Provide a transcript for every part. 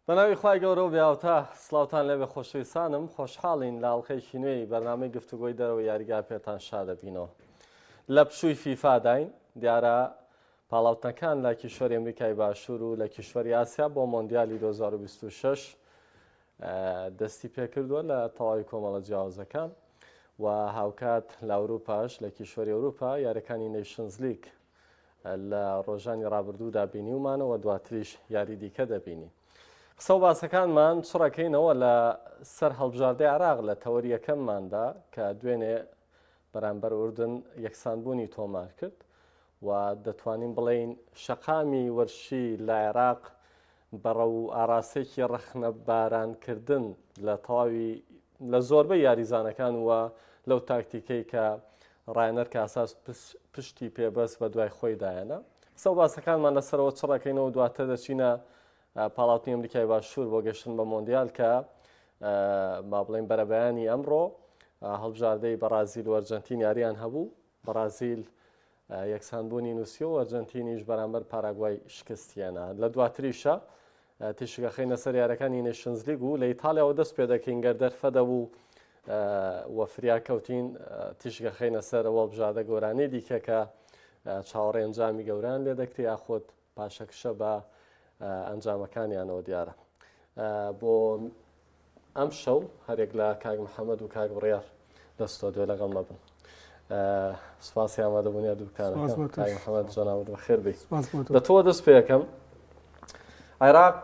بەناوی خوای گەورە و بێهاوتا سڵاوتان لێبێ خۆشەویستانم خۆشحاڵین لە ئەڵقەیەکی نوێی بەرنامەی گفتوگۆی دەرەوەی یاریگا پێتان شادەبینەوە لە پشووی فیفاداین دیارە پاڵاوتنەکان لە کیشوەری ئەمریکای باشوور و لە کیشوەری ئاسیا بۆ مۆندیالی 2026 دەستی پێکردووە لە تەواوی کۆمەڵە جیاوازەکان و هاوکات لە ئەوروپاش لە کیشوەری ئەوروپا یاریەکانی نەیشنزلیگ لە ڕۆژانی ڕابردوودا بینیومانەوە دواتریش یاری دیکە دەبینین. قسە و باسەکانمان چڕەکەینەوە لە سەر هەڵبژاردەی عراق لە تەوەری یەکەمماندا کە دوێنێ بەرامبەر ئوردن یەکسانبوونی تۆمار کرد و دەتوانین بڵێین شەقامی وەرشی لە عێراق بەڕەو ئاراستەیەکی ڕەخنەبارانکردن لە تەواوی لە زۆربەی یاریزانەکان و لەو تاکتیکەی کە ڕایەنەر کاساس پشتی پێبەست بە دوای خۆی دایەنە قسە و باسەکانمان لەسەرەوە چڕەکەینەوە دواتر دەچینە پاڵاوتنی ئەمریکای باشوور بۆ گەشتن بە مۆندیال کە با بڵێن بەرەبەیانی ئەمڕۆ هەڵبژاردەی بەڕازیل و ئەرجەنتین یاریان هەبوو بەڕازیل یەکسانبوونی نووسیوە و ئەرجەنتینیش بەرامبەر پاراگوای شکستیانە لە دواتریشە تیشک ئەخەینە سەر یارەکانی نەیشنزلیگ و لە ئیتالیاوە دەست پێ دەکەین گەر دەرفە دەبوو و فریا کەوتین تیشک ئەخەینە سەر ئەو هەڵبژاردە گۆرانی دیکە کە چاوەڕێ ئەنجامی گەوران لێ دەکرێ یاخود پاشەکشە بە ئەنجامەکانیانەوە دیارە بۆ ئەم شەو هەرێک لە کاک محەممەد و کاک بڕیار لە ستۆدیۆ لەگەڵ مەبن سپاسی ئامادەبوونی دوکانەکە کاک محەممەد جەنابت بەخێر بێی لە تۆوە دەست پێ ئەکەم عێراق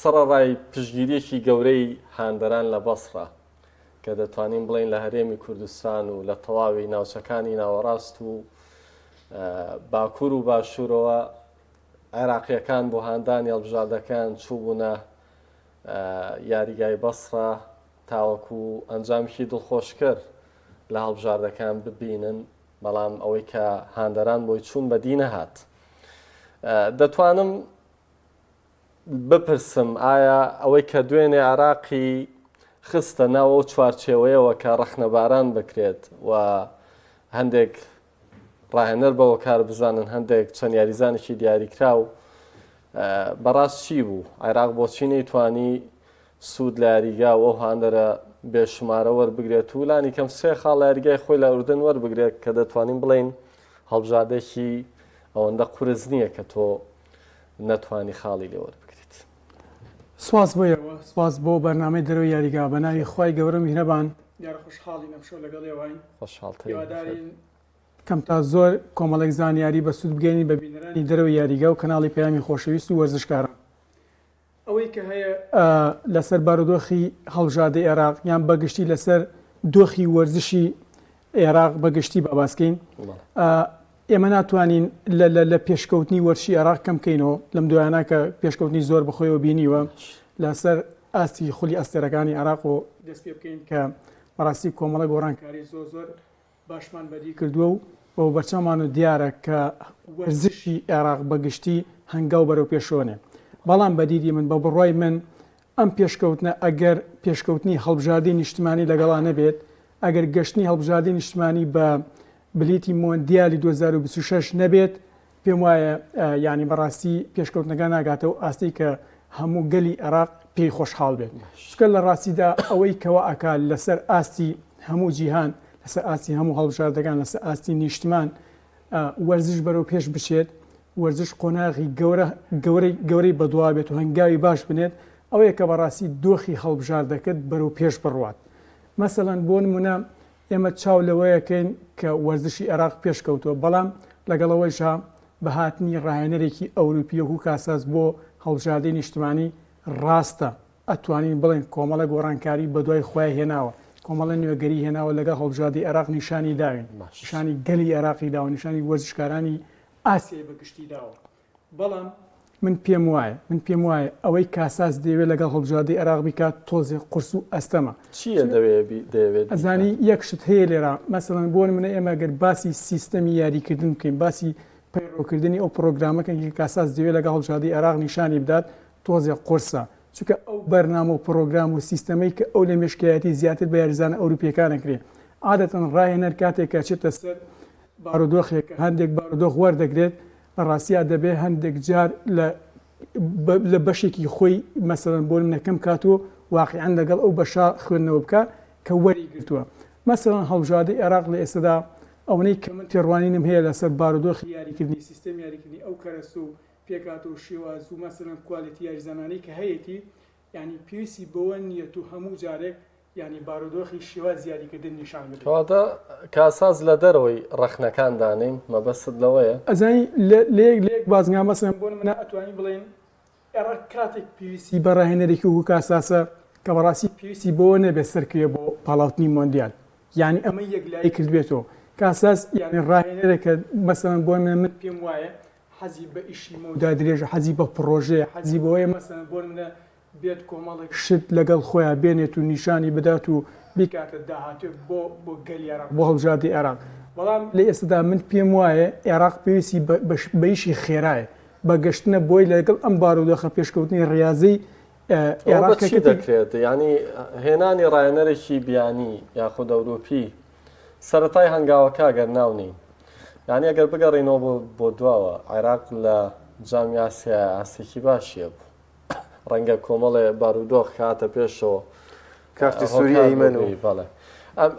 سەڕەڕای پشتگیریەکی گەورەی هاندەران لە بەسڕە کە دەتوانین بڵێین لە هەرێمی کوردستان و لە تەواوی ناوچەکانی ناوەڕاست و باکوور و باشوورەوە عێراقیەکان بۆ هاندانی هەڵبژاردەکەیان چووبوونە یاریگای بەسڕە تاوەکو ئەنجامێکی دڵخۆشکەر لە هەڵبژاردەکان ببینن، بەڵام ئەوەی کە هاندەران بۆی چوون بەدی نەهات. دەتوانم بپرسم ئایا ئەوەی کە دوێنێ عێراقی خستە ناو ئەو چوارچێوەیەوە کە ڕەخنەباران بکرێت و هەندێک ڕاهێنەر بەوە کار بزانن هەندێک چەند یاریزانێکی دیاریکراو بەڕاست چی بوو عێراق بۆچی نەیتوانی سوود لە یاریگا و ئەو هاندەرە بێشمارە وەربگرێت و لانی کەم سێ خاڵ لە یاریگای خۆی لە ئوردن وەربگرێت کە دەتوانین بڵێین هەڵبژاردێکی ئەوەندە قورس نییە کە تۆ نەتوانی خاڵی لێ وەربگریت. سوپاس بۆ ئێوە، سوپاس بۆ بەرنامەی دەرەوەی یاریگا، بە ناوی خوای گەورە میهرەبان. دیارە خۆشحاڵین ئەمشەو لەگەڵ ئێوەین. خۆشحاڵترین. هیوادارین کەم تا زۆر کۆمەڵێک زانیاری بەسوود بگەیەنین بە بینەرانی دەرەوەی یاریگا و کەناڵی پەیامی خۆشەویست و وەرزشکاران. ئەوەی کە هەیە لەسەر بارودۆخی هەڵبژاردەی عێراق یان بەگشتی لەسەر دۆخی وەرزشی عێراق بەگشتی با باسکەین ئێمە ناتوانین لە پێشکەوتنی وەرشی عێراق کەم بکەینەوە لەم دوایانە کە پێشکەوتنی زۆر بەخۆیەوە بینیوە لەسەر ئاستی خولی ئەستێرەکانی عێراق و دەست پێ بکەین کە بەڕاستی کۆمەڵە گۆڕانکاری زۆر زۆر باشمان بەدی کردووە و بەوە بەرچاومان و دیارە کە وەرزشی عێراق بە گشتی هەنگاو بەرەو پێشەوە نێ. بەڵام بە دیدی من، بە بڕوای من ئەم پێشکەوتنە ئەگەر پێشکەوتنی هەڵبژاردەی نیشتمانی لەگەڵا نەبێت، ئەگەر گەشتنی هەڵبژاردەی نیشتمانی بە بلیتی مۆندیالی 2026 نەبێت، پێم وایە یانی بەڕاستی پێشکەوتنەکە ناگاتە ئەو ئاستەی کە هەموو گەلی عێراق پێی خۆشحاڵ بێت. چونکە لە ڕاستیدا ئەوەی کەوا ئەکا لەسەر ئاستی هەموو جیهان، لەسەر ئاستی هەموو هەڵبژاردەکان، لەسەر ئاستی نیشتمان وەرزش بەرەو پێش بچێت، وەرزش قۆناغی گەورە گەورەی گەورەی بەدوا بێت و هەنگاوی باش بنێت، ئەوەیە کە بەڕاستی دۆخی هەڵبژاردەکەت بەرەو پێش بڕوات. مەسەلەن بۆ نمونە ئێمە چاو لەوەیەکەین کە وەرزشی عێراق پێشکەوتووە، بەڵام لەگەڵ ئەوەیشا بە هاتنی ڕاهێنەرێکی ئەوروپی وەکو کاساس بۆ هەڵبژاردەی نیشتمانی ڕاستە ئەتوانین بڵێین کۆمەڵە گۆڕانکاری بەدوای خۆیا هێناوە، کۆمەڵە نوێگەری هێناوە لەگەڵ هەڵبژاردەی عێراق نیشانی داوین، نیشانی گەلی عێراقی داوە، نیشانی وەرزشکارانی ئاسیای بە گشتی داوە. بەڵام من پێم وایە من پێم وایە ئەوەی کاساس دەیەوێت لەگەڵ هەڵبژاردەی عێراق بیکات تۆزێک قورس و ئەستەمە. چییە دەوێ بی دەیەوێت بیکات؟ ئەزانی یەک شت هەیە لێرە مەسەڵەن بۆ نمونە ئێمە گەر باسی سیستەمی یاریکردن بکەین باسی پەیڕەوکردنی ئەو پڕۆگرامە کەین کە کاساس دەیەوێت لەگەڵ هەڵبژاردەی عێراق نیشانی بدات تۆزێک قورسە چونکە ئەو بەرنامە و پڕۆگرام و سیستەمەی کە ئەو لە مێشکایەتی زیاتر بە یاریزانە ئەوروپییەکان ئەکرێ عادەتەن ڕاهێنەر کاتێک کە ئەچێتە سەر بارودۆخێک کە هەندێک بارودۆخ وەردەگرێت لە ڕاستیا دەبێ هەندێک جار لە. لە بەشێکی خۆی مەسەلەن بۆ نمونە کەم کات و واقیعەن لەگەڵ ئەو بەشە خوێندنەوە بکا کە وەری گرتووە. مەسەلەن هەڵبژاردەی عێراق لە ئێستەدا ئەوەنەی کە من تێڕوانینم هەیە لەسەر بارودۆخی یاریکردنی، سیستەمی یاریکردنی، ئەو کەرەستە و پێکهاتە و شێواز و مەسەلەن کوالێتی یاریزانانەی کە هەیەتی، یانی پێویستی بەوە نییە تۆ هەموو جارێک یانی بارودۆخی شێوازی یاریکردن نیشان بدەیت. کەواتە کاساس لە دەرەوەی ڕەخنەکان دانێین، مەبەستت لەوەیە؟ ئەزانی لە لە یەک بازنگا مەسەلەن بۆ نمونە ئەتوانین بڵێین عێراق کاتێک پێویستی بە ڕاهێنەرێکی وەکو کاساسە کە بەڕاستی پێویستی بەوە نەبێت سەرکەوێت بۆ پاڵاوتنی مۆندیال یانی ئەمەی یەکلایی کردبێتەوە کاساس یانی ڕاهێنەرێکە مەسەلەن بۆ نمونە من پێم وایە حەزی بە ئیشی مەودا درێژە حەزی بە پڕۆژەیە حەزی بەوەیە مەسەلەن بۆ نمونە بێت کۆمەڵێک شت لەگەڵ خۆیا بێنێت و نیشانی بدات و بیکاتە داهاتوێک بۆ بۆ گەلی عێراق بۆ هەڵبژاردەی عێراق بەڵام لە ئێستادا من پێم وایە عێراق پێویستی بە ئیشی خێرایە بە گەشتنە بۆی لەگەڵ ئەم بارودۆخە پێشکەوتنی ڕیازەی عێراق بە چی دەکرێت یانی هێنانی ڕایەنەرێکی بیانی یاخود ئەوروپی سەرەتای هەنگاوەکە گەر ناو نین یانی ئەگەر بگەڕینەوە بۆ بۆ دواوە عێراق لە جامی ئاسیا ئاستێکی باشیە بوو ڕەنگە کۆمەڵێ بارودۆخ هاتە پێشەوە کارتی سووری ئەیمەن و بەڵێ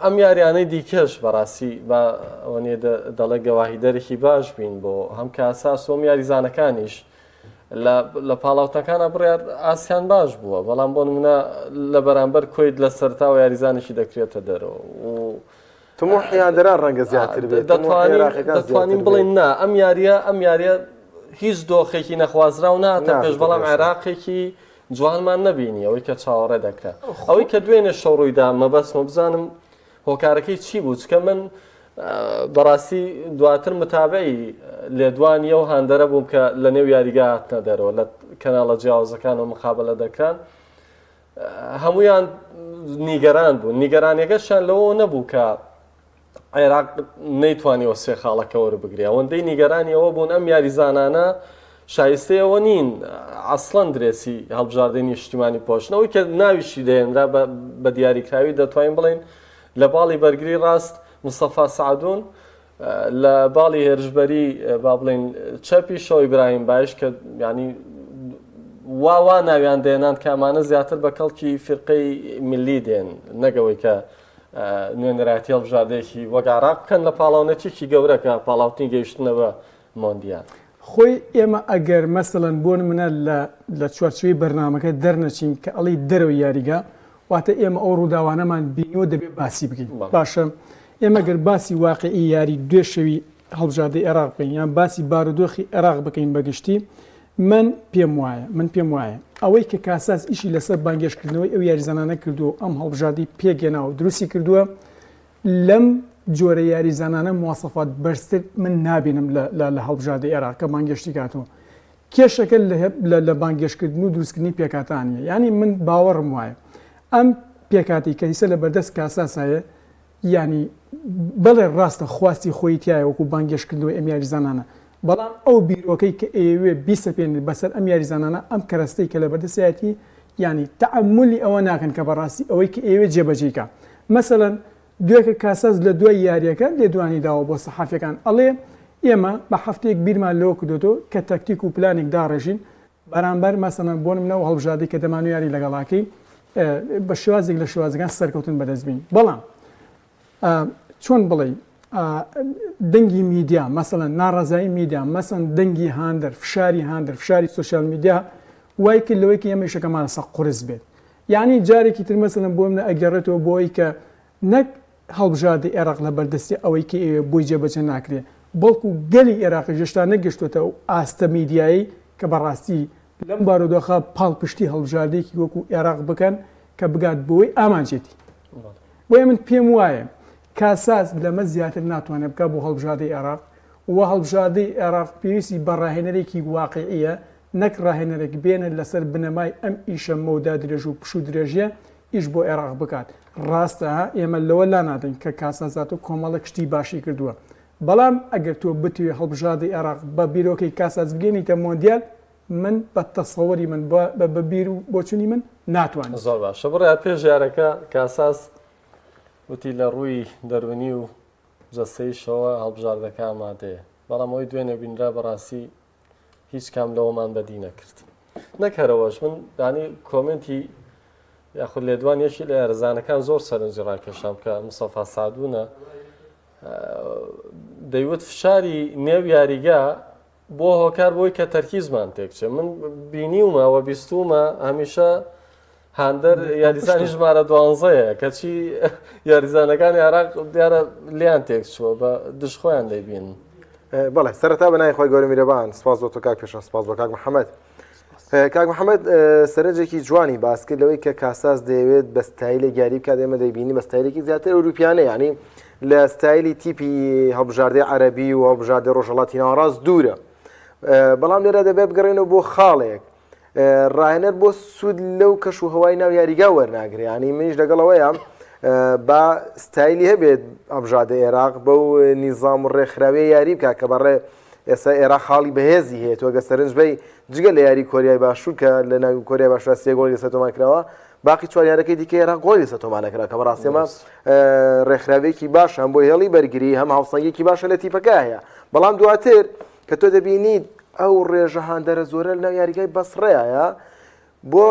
ئەم یاریانەی دیکەش بەڕاستی با ئەوە نییە دەڵێ گەواهیدەرێکی باش بین بۆ هەم کاساس و یاریزانەکانیش لە پاڵاوتەکانە بڕیار ئاسیان باش بووە بەڵام بۆ نمونە لە بەرامبەر کۆیت لە سەرتاوە یاریزانێکی دەکرێتە دەرەوە و تموحی هاندەران ڕەنگە زیاتر بێت دەتوانین بڵێن نا ئەم یاریە ئەم یاریە هیچ دۆخێکی نەخوازراو ناتە پێش بەڵام عێراقێکی جوانمان نەبینی ئەوەی کە چاوەڕێ دەکرا ئەوەی کە دوێنێ شەو ڕوویدا مەبەستمە بزانم هۆکارەکەی چی بوو چکە من بەڕاستی دواتر متابعی لێدوانی ئەو هاندەرە بووم کە لە نێو یاریگا هاتنە دەرەوە لە کەناڵە جیاوازەکان و مقابلە دەکران هەمویان نیگەران بوون نیگەرانیەکەشیان لەوە نەبوو کە عێراق نەیتوانیوە سێ خاڵەکە وەربگرێ ئەوەندەی نیگەرانی ئەوە بوون ئەم یاریزانانە شایستەی ئەوە نین ئەسڵەن درێسی هەڵبژاردەی نیشتیمانی پۆشن ئەوەی کە ناویشی دەهێنرا بە دیاریکراوی دەتوانین بڵێین لە باڵی بەرگری ڕاست مستەفا سەعدون لە باڵی هێرشبەری با بڵێین چەپی شەو ئیبراهیم بایش کە ینی وا وا ناویان دێنان کە ئەمانە زیاتر بە کەڵکی فیرقەی ملی دێن نەگەوەی کە نوێنەرایەتی هەڵبژاردەیەکی وەک عێراق بکەن لە پاڵاونەتێکی گەورە کە پاڵاوتنی گەیشتنە بە مۆندیال. خۆی ئێمە ئەگەر مەسەلەن بۆ نمونە لە لە چوارچێوەی بەرنامەکە دەرنەچین کە ئەڵێی دەرەوەی یاریگا واتە ئێمە ئەو ڕووداوانەمان بینیوە دەبێ باسی بکەین باشە ئێمە گەر باسی واقعی یاری دوێ شەوی هەڵبژاردەی عێراق بکەین یان باسی بارودۆخی عێراق بکەین بەگشتی من پێم وایە من پێم وایە ئەوەی کە کاساس ئیشی لەسەر بانگێشتکردنەوەی ئەو یاریزانانە کردووە و ئەم هەڵبژاردەی پێکهێناوە و دروستی کردووە لەم جۆرە یاریزانانە مواسەفات بەرزتر من نابینم لە هەڵبژاردەی عێراق کە بانگێشتی کاتەوە کێشەکە لە بانگێشتکردن و دروستکردنی پێکهاتانیە یانی من باوەڕم وایە ئەم پێکهاتەی کە ئیسە لە بەردەست کاساسایە یانی بەڵێ ڕاستە خواستی خۆی تایە وەکو بانگێشتکردنەوەی ئەم یاریزانانە، بەڵام ئەو بیرۆکەی کە ئەیەوێ بیسەپێنێت بەسەر ئەم یاریزانانە ئەم کەرەستەی کە لەبەردەستیایەتی یانی تەئەمولی ئەوە ناکەن کە بەڕاستی ئەوەی کە ئەیەوێ جێبەجێی کا مەسەلەن دوێکە کاساس لە دوای یاریەکە لێدوانی داوە بۆ سەحافیەکان ئەڵێ ئێمە بە هەفتەیەک بیرمان لەوە کردۆتەوە کە تەکتیک و پلانێک داڕێژین بەرامبەر مەسەلەن بۆ نمونە ئەو هەڵبژاردەی کە دەمانوێ یاری لەگەڵاکەین بە شێوازێک لە شێوازەکان سەرکەوتن بەدەست بین بەڵام چۆن بڵێ دەنگی میدیا مەسەلەن ناڕەزایی میدیا مەسەن دەنگی هاندەر فشاری هاندەر فشاری سوسیال میدیا وای کرد لەوەی کە ئێمە ئیشەکەمان لەسەر قورس بێت یعنی جارێکی تر مەسەلەن بۆ منە ئەگەڕێتەوە بۆ ئەوی کە نەک هەڵبژاردەی ئێراق لە بەردەستی ئەوەی کە ئەیەوێ بۆی جێبەجێ ناکرێ، بەڵکو گەلی ئێراقیش هێشتا نەگەشتووەتە ئەو ئاستە میدیایەی کە بەڕاستی لەم بارودۆخە پاڵپشتی هەڵبژاردەیەکی وەکو ئێراق بکەن کە بگات بەوەی ئامانجێتی. بۆیە من پێم وایە کاساس لەمە زیاتر ناتوانێت بکات بۆ هەڵبژاردەی ئێراق و هەڵبژاردەی ئێراق پێویستی بە ڕاهێنەرێکی واقیعیە نەک ڕاهێنەرێک بێنێت لەسەر بنەمای ئەم ئیشە مەودا درێژ و پشوو درێژیە ئیش بۆ عێراق بکات. ڕاستە ئێمە لەوە لانادەین کە کاسازاتۆ کۆمەڵێک شتی باشی کردووە، بەڵام ئەگەر تۆ بتەوێ هەڵبژاردەی عێراق بە بیرۆکەی کاساس بگەینیتە مۆندیال، من بە تەسەوری من، بە بیر و بۆچونی من ناتوانیت. زۆر باشە بڕیار پێش یارەکە کاساس وتی لە ڕووی دەروونی و جەستەییشەوە هەڵبژاردەکە ئامادەیە، بەڵام ئەوەی دوێنێ بینرا بەڕاستی هیچ کام لەوەمان بەدی نەکرد. نەک هەرەوەش من دانی comment ی یاخود لێدوان یەکی لە یارزانەکان زۆر سەرنجی ڕاکێشام کە مستەفا سادونە دەیوت فشاری نێو یاریگا بۆ هۆکار بۆی کە تەرکیزمان تێکچێ من بینیومە و بیستومە هەمیشە هاندەر یاریزانی ژمارە دوانزەیە کەچی یاریزانەکانی عراق دیارە لیان تێکچووە بە دژ خۆیان دەیبین. بەڵێ سەرەتا بە ناوی خۆی گەورە میرەبان سپاس بۆ تۆ کاک پێشەنگ سپاس بۆ کاک محەممەد کاک محەممەد سەرنجێکی جوانی باس کرد لەوەی کە کاساس دەیەوێت بە ستایلێک یاری بکات ئێمە دەیبینی بە ستایلێکی زیاتر ئەوروپیانە یعنی لە ستایلی تیپی هەڵبژاردەی عەربی و هەڵبژاردەی ڕۆژهەڵاتی ناوەڕاست دوورە بەڵام لێرە دەبێت بگەڕێنەوە بۆ خاڵێک ڕاهێنەر بۆ سوود لەو کەش و هەوای ناو یاریگا وەرناگرێ ینی منیش لەگەڵەوەیە با ستایلی هەبێت ئەبژادە عێراق بەو نیزام و ڕێکخراوی یاری بکە کە بەڕێ ئێستا عێراق خاڵی بەهێزی هەیە تۆگە سەرنج بی جگە لە یاری کۆریای باشوور کە لە ناوی کۆریای باشوور سێ گۆڵی لەسەر تۆمار کراوە باقی چوار یارەکەی دیکە عێراق گۆڵی لەسەر تۆمار نەکرا کە بەڕاستی ئەمە ڕێکخراوێکی باش هەم بۆ هێڵی بەرگری هەم هاوسەنگێکی باشە لە تیپەکە هەیە بەڵام دواتر کە تۆ دەبینیت ئەو ڕێژە هاندەرە زۆرە لەناو یاریگای بەسڕەیە بۆ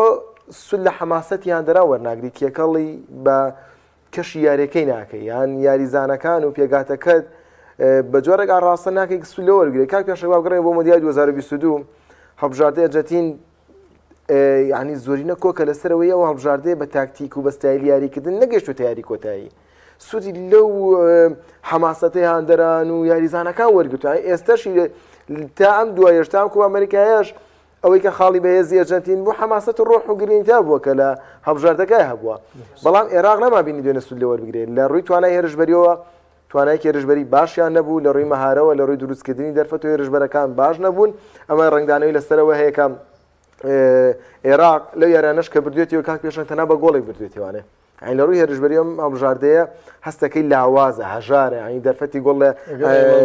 سود لە حەماسەتی هاندەران وەرناگری تێکەڵی بە کەشی یاریەکەی ناکەی یان یاریزانەکان و پێگاتەکەت بە جۆرێک ئاڕاستە ناکەی سود لێ وەرگری کاک پێشەنگ با بگەڕێین بۆ مۆندیالی 2022 هەڵبژاردەی ئەرجەنتین یعنی زۆرینە کۆکە لەسەرەوەی ئەو هەڵبژاردەیە بە تاکتیک و بە ستایلی یاریکردن نەگەشتوتە یاری کۆتایی سوودی لەو حەماسەتەی هاندەران و یاریزانەکان وەرگتووە ئێستەشی تا ئەم دوایەش تا ئەم کوپا ئەمریکایەش ئەوەی کە خاڵی بەهێزی ئەرجەنتین بوو حەماسەت و ڕۆح و گرینتا بووە کە لە هەڵبژاردەکای هەبووە بەڵام عێراق نەما بینی دوێنێ سوود لێ وەربگرێت لە ڕووی توانای هێرشبەریەوە توانای هێرشبەری باشیان نەبوو لە ڕووی مەهارەوە لە ڕووی دروستکردنی دەرفەت و هێرشبەرەکان باش نەبوون ئەمە ڕەنگدانەوەی لەسەرەوە هەیە کە عێراق لەو یارانەش کە بردوێتیەوە کاک پێشەنگ تەنها بە گۆڵێک بردوێتیوانێ یانی لە ڕووی هێرشبەری ئەم هەڵبژاردەیە هەستەکەی لاوازە هەژارە ینی دەرفەتی گۆڵ لە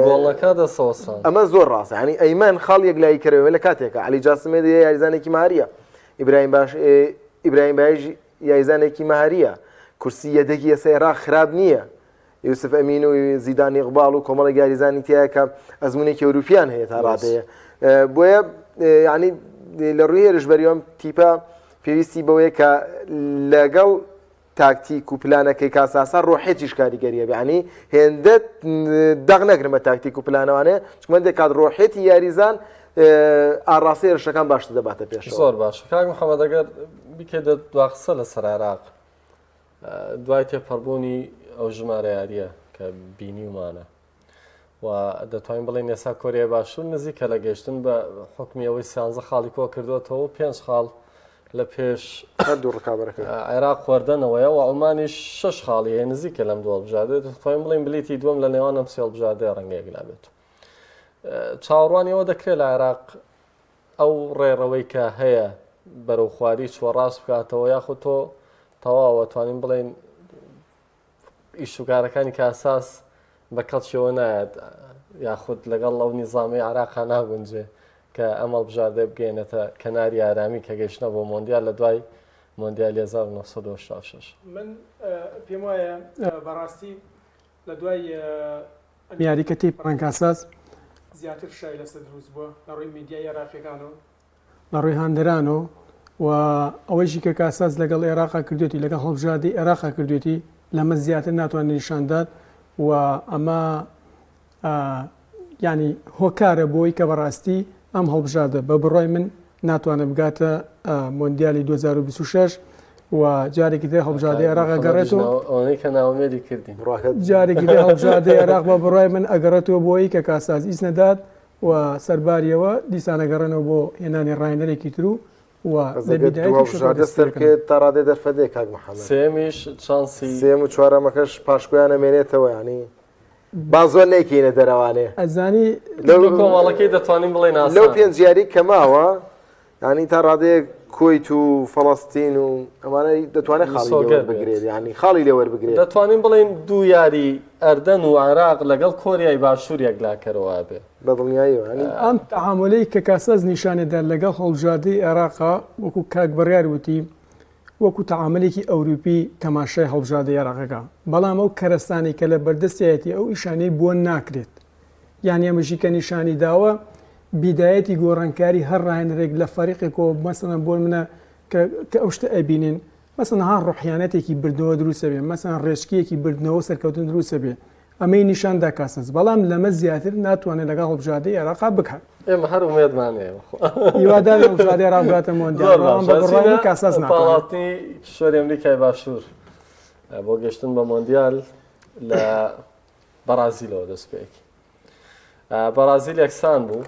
گۆڵەکە دەسەوەسان ئەمە زۆر ڕاستە ینی ئەیمەن خاڵ یەکلایی کەرەوە لە کاتێکە علی جاسمێ یاریزانێکی ماریە ئیبراهیم باش ئیبراهیم بایش یاریزانێکی مەهاریە کورسی یەدەگی ئێستا عێراق خراپ نییە یوسف ئەمین و زیدان ئیقباڵ و کۆمەڵێک یاریزانی تایە کە ئەزمونێکی ئەوروپیان هەیە تا ڕادەیە بۆیە ینی لە ڕووی هێرشبەریەوە تیپە پێویستی بەوەیە کە لەگەڵ تاکتیک و پلانەکەی کاساسا ڕۆحێتیش کاریگەریە بەعنی هێندە دەق نەگرمە تاکتیک و پلانەوانێ چمەندێک کات ڕۆحێتی یاریزان ئاڕاستەی هێرشەکان باشتر دەباتە پێش زۆر باش کاک محەممەد ئەگەر بکێدە دوا قسە لەسەر عێراق دوای تێپەڕبوونی ئەو ژمارە یارییە کە بینیومانە و دەتوانین بڵێین ئێستا کۆریای باشوور نزیکە لە گەشتن بە حکمی ئەوەی سیانزە خاڵی کۆ کردوێتەوە پێنج خاڵ لە پێش هەردوو ڕکابەرەکە عێراق خوەردەنەوەیە و عومانیش شش خاڵی هەیە نزیکە لەم دوو هەڵبژاردە دەتوانین بڵێین بلیتی دووەم لە نێوان ئەم سێ هەڵبژاردەیە ڕەنگە یەکلا بێت چاوەڕوانی ئەوە دەکرێت لە عێراق ئەو ڕێڕەوەی کە هەیە بەرەو خواری چوە ڕاست بکاتەوە یاخود تۆ تەواوە توانین بڵێن ئیشوکارەکانی کاساس بە کەڵکیەوە نایەت یاخود لەگەڵ ئەو نیزامی عراقا ناگونجێ کە ئەم هەڵبژاردە بگەێنێتە کەناری ئارامی کە گەیشتە بۆ مۆندیال لە دوای مۆندیالی 1986. من پێم وایە بەڕاستی لە دوای ئەم یاری کە تێی پەڕان کاساس زیاتر فشاری لەسەر دروست بووە لە ڕووی میدیای عێراقیەکانەوە لە ڕووی هاندەرانەوە و ئەوەیشی کە کاساس لەگەڵ عێراقا کردوێتی لەگەڵ هەڵبژاردەی عێراقا کردوێتی لەمە زیاتر ناتوانێت نیشاندات و ئەمە یانی هۆکارە بۆی کە بەڕاستی ئەم هەڵبژاردە بە بڕای من ناتوانێت بگاتە مۆندیالی 2026 و جارێکی تر هەڵبژاردەی عێراق ئەگەڕێتەوە ئەوەی کە ناومێدی کردین جارێکی تر هەڵبژاردەی عێراق بە بڕای من ئەگەڕێتەوە بۆی کە کاساس ئیز نەدات و سەرباریەوە دیسان ئەگەڕێنەوە بۆ هێنانی ڕاهێنەرێکی تر و و لە بیدایەتی شەڕ سەرکێت تا ڕادێ دەرفەتێ کاک محەممەد سێمیش چانسی سێم و چوارەمەکەش پاشکۆیان ئەمێنێتەوە ینی با زۆر نەیکەینە دەرەوانێ ئەزانی لەو کۆمەڵەکەی دەتوانین بڵێین ئاسان. لەو پێنج یاری کە ماوە ینی تا ڕادەیەک کوەیت و فەڵەستین و ئەمانە دەتوانێت خاڵی لێ وەربگرێت ینی خاڵی لێ وەربگرێت دەتوانین بڵێین دوو یاری ئەردەن و عێراق لەگەڵ کۆریای باشوور یەکلاکەرەوە بێ بە دڵنیاییەوە ینی ئەم تەعامولەی کە کاساس نیشانیدا لەگەڵ هەڵبژاردەی عێراقا وەکو کاک بڕیار وتی وەکو تەعاملێکی ئەوروپی تەماشای هەڵبژاردەی عێراق ئەکا، بەڵام ئەو کەرەستانەی کە لە بەردەستیایەتی ئەو ئیشانەی بۆ ناکرێت. یانی ئەمەشی کە نیشانی داوە. بیدایەتی گۆڕانکاری هەر ڕاهێنەرێک لە فەریقێکەوە مەسەلەن بۆ منە کە کە ئەو شتە ئەبینین مەسەلەن ها ڕۆحیانەتێکی بردنەوە دروست ئەبێ مەسەلەن ڕێچکەیەکی بردنەوە و سەرکەوتن دروست ئەبێ ئەمەی نیشان دا کاساس بەڵام لەمە زیاتر ناتوانێت لەگەڵ هەڵبژاردەی عێراقا بکات. ئێمە هەر ئومێدمان هەیە بەخوا. هیوادارین هەڵبژاردەی عێراق بگاتە مۆندیال زۆر بەڵام باشە بە بڕوای ئەچینە من کاساس ناتوانێت. پاڵاوتنی کیشوەری ئەمریکای باشوور بۆ گەشتن بە مۆندیال لە بەڕازیلەوە دەست پێکی. بەڕازیل یەکسان بوو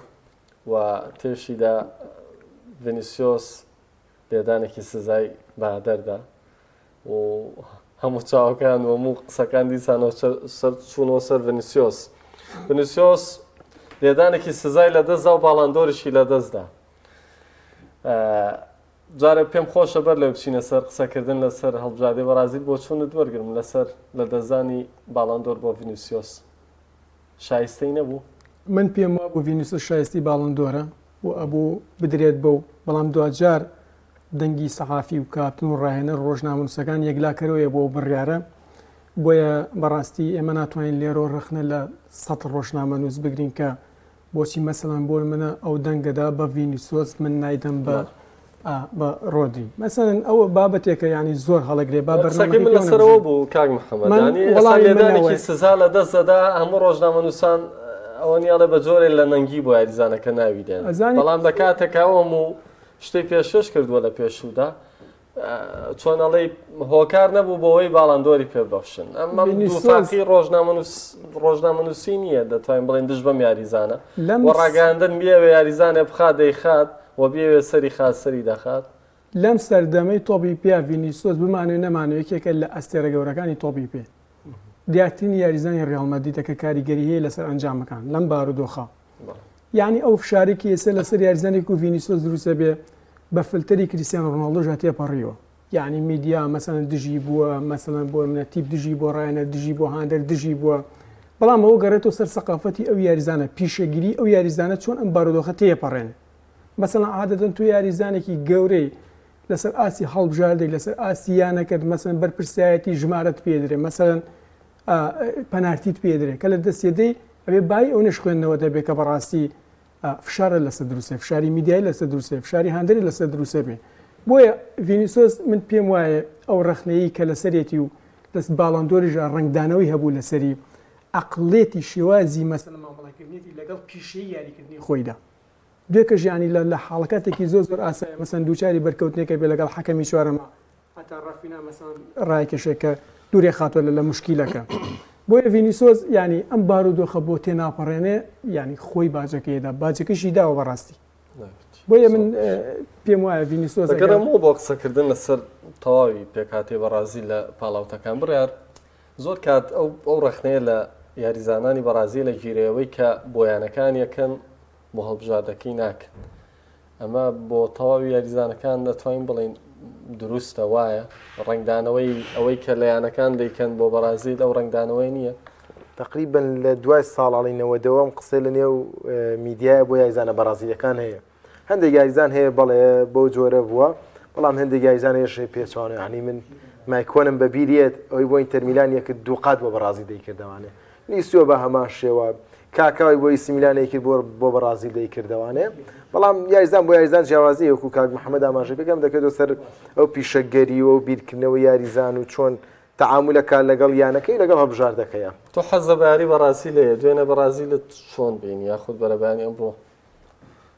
و تێشیدا ڤینیسیۆس لێدانێکی سزای بەهدەردا و هەموو چاوەکان و هەموو قسەکان دیسانەوە سەر چوونەوە سەر ڤینیسیۆس. ڤینیسیۆس لێدانێکی سزای لەدەستدا و باڵاندۆریشی لەدەستدا. جارێ پێم خۆشە بەر لەوەی بچینە سەر قسەکردن لەسەر هەڵبژاردەی بەڕازیل بۆچوونت وەرگرم لەسەر لەدەستدانی باڵاندۆر بۆ ڤینیسیۆس. شایستەی نەبوو؟ من پێم وابوو ڤینیسیۆس شایستەی باڵندۆرە و ئەبوو بدرێت بەو، بەڵام دواجار دەنگی سەحافی و کاپتن و ڕاهێنەر و ڕۆژنامەنووسەکان یەکلاکەرەوەیە بۆ ئەو بڕیارە، بۆیە بەڕاستی ئێمە ناتوانین لێرەوە ڕەخنە لە سەد ڕۆژنامەنووس بگرین کە بۆچی مەسەلەن بۆ منە ئەو دەنگەدا بە ڤینیسۆس من نایدەم بە بە ڕۆدری مەسەلەن ئەوە بابەتێکە ینی زۆر هەڵەگرێ با بەرنامەکەی من لەسەرەوە بوو کاک محەممەد وەڵامی لێدانێکی سزا لە دەست دەدا هەموو ڕۆژنامەنووسان ئەوە نیاڵێ بە جۆرێ لە نەنگی بۆ یاریزانەکە ناوی دێن بەڵام لە کاتێکا ئەو هەموو شتەی پێشکەش کردووە لە پێشوودا چۆن ئەڵێی هۆکار نەبوو بۆ ئەوەی باڵاندۆری پێ ببەخشن ئەمە دووفاقی ڕۆژنامەنووسی نییە دەتوانین بڵێن دژ بەم یاریزانە لەم ڕاگەاندن بیەوێ یاریزانێ بخات دەیخات و بیەوێ سەری خات سەری دەخات. لەم سەردەمەی تۆپی پێ ڤینیسۆس بمانەوێ نەمانەوێ یەکێکە لە ئەستێرە گەورەکانی تۆپی پێ دیارترین یاریزانی ڕیاڵ مەدریدە کە کاریگەری هەیە لەسەر ئەنجامەکان لەم بارودۆخە یانی ئەو فشارەی کە ئێستا لەسەر یاریزانێک و ڤینیسۆس دروستە بێ بە فلتەری کریستیانۆ ڕۆناڵدۆشدا تێپەڕیوە یعنی میدیا مەسەلەن دژی بووە مەسەلەن بۆ منە تیپ دژی بۆ ڕایەنەر دژی بۆ هاندەر دژی بووە بەڵام ئەوە گەڕێتەوە سەر سەقافەتی ئەو یاریزانە پیشەگیری ئەو یاریزانە چۆن ئەم بارودۆخە تێپەڕێنێ مەسەلەن عادەتەن تۆ یاریزانێکی گەورەی لەسەر ئاستی هەڵبژاردەی لەسەر ئاستی یانەکەت مەسەلەن بەرپرسایەتی ژمارەت پێدرێ مەسەلەن پەنارتیت پێدرێ کە لە دەستێ دەی ئەبێ بای ئەونەش خوێندنەوەت هەبێ کە بەڕاستی فشارە لەسەر دروستێ فشاری میدیای لەسەر دروستێ فشاری هاندەری لەسەر دروستێ بێ بۆیە ڤینیسۆس من پێم وایە ئەو ڕەخنەیە کە لەسەرێتی و لەس باڵاندۆریشدا ڕەنگدانەوەی هەبوو لەسەری عەقڵێتی شێوازی مەسەلەن مامەڵەکردنێتی لەگەڵ پیشەی یاریکردنی خۆیدا دوێکەش یانی لە لە حاڵەکاتێکی زۆر زۆر ئاسایە مەسەن دووچاری بەرکەوتنێکە بێ لەگەڵ حەکەمی چوارەما هەتا ڕافینا مەسەڵەن ڕایکێشێ کە دوورێ خاتوە لە لە موشکیلەکە بۆیە ڤینیسۆس یانی ئەم بارودۆخە بۆ تێناپەڕێنێ یانی خۆی باجەکەی دا باجەکەشی داوە بەڕاستی بۆیە من پێم وایە ڤینیسۆس دەگەڕێمەوە بۆ قسەکردن لەسەر تەواوی پێکهاتەی بەڕازیل لە پاڵاوتەکان بڕیار زۆر کات ئەو ئەو ڕەخنەیە لە یاریزانانی بەڕازیل لە گیرەوەی کە بۆیانەکان یەکەن بۆ هەڵبژاردەکەی ناکەن ئەمە بۆ تەواوی یاریزانەکان دەتوانین بڵێین دروستە وایە ڕەنگدانەوەی ئەوەی کە لە یانەکان دەیکەن بۆ بەڕازیل ئەو ڕەنگدانەوەی نییە. تقریبا لە دوای ساڵاڵی نەوەدەوە ئەم قسەی لە نێو میدیایە بۆ یاریزانە بەڕازیلەکان هەیە هەندێک یاریزان هەیە بەڵێ بەو جۆرە بووە بەڵام هەندێک یاریزان هەیە پێچوانە یعنی من مایکۆنم بەبیریێت ئەوەی بۆ ئینتەرمیلان یەکرد دووقات بۆ بەڕازیل دەیکردەوانێ لیسیۆ بە هەمان شێوە کاکاوی بۆ ئیسی میلان دەیکرد بۆ بۆ بەڕازیل دەیکردەوانێ بەڵام یاریزان بۆ یاریزان جیاوازی وەکو کاک محەممەد ئاماژەی پێکەم دەکرێتەوە سەر ئەو پیشەگەری و بیرکردنەوە یاریزان و چۆن تەعامولەکە لەگەڵ یانەکەی لەگەڵ هەڵبژاردەکەیە. تۆ حەزە بە یاری بەڕازیل هەیە دوێنێ بەڕازیلت چۆن بینی یاخود بەرەبەیانی ئەمڕۆ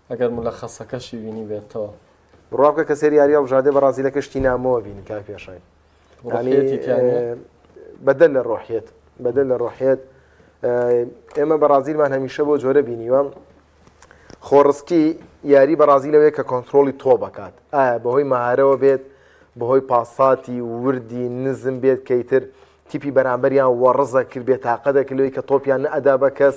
ئەگەر مولەخەسەکەشی بینی بێتەوە؟ بڕوا بکە کە سەیری یاری هەڵبژاردەی بەڕازیلەکە شتی نامۆوە بینی کاک پێشەنگ. بەدەر لە ڕۆحیەت بەدەر لە ڕۆحیەت ئێمە بەڕازیلمان هەمیشە بۆ جۆرە بینیوە خۆڕسکی یاری بەڕازی لەوەیە کە کۆنتترۆلی تۆ بکات ئایا بەهۆی مەهارەوە بێت بەهۆی پاساتی وردی نزم بێت کەیتر تیپی بەرامبەریان وەڕزە کرد بێت تاقە دەکرد لەوەی کە تۆپیان نەئەدا بە کەس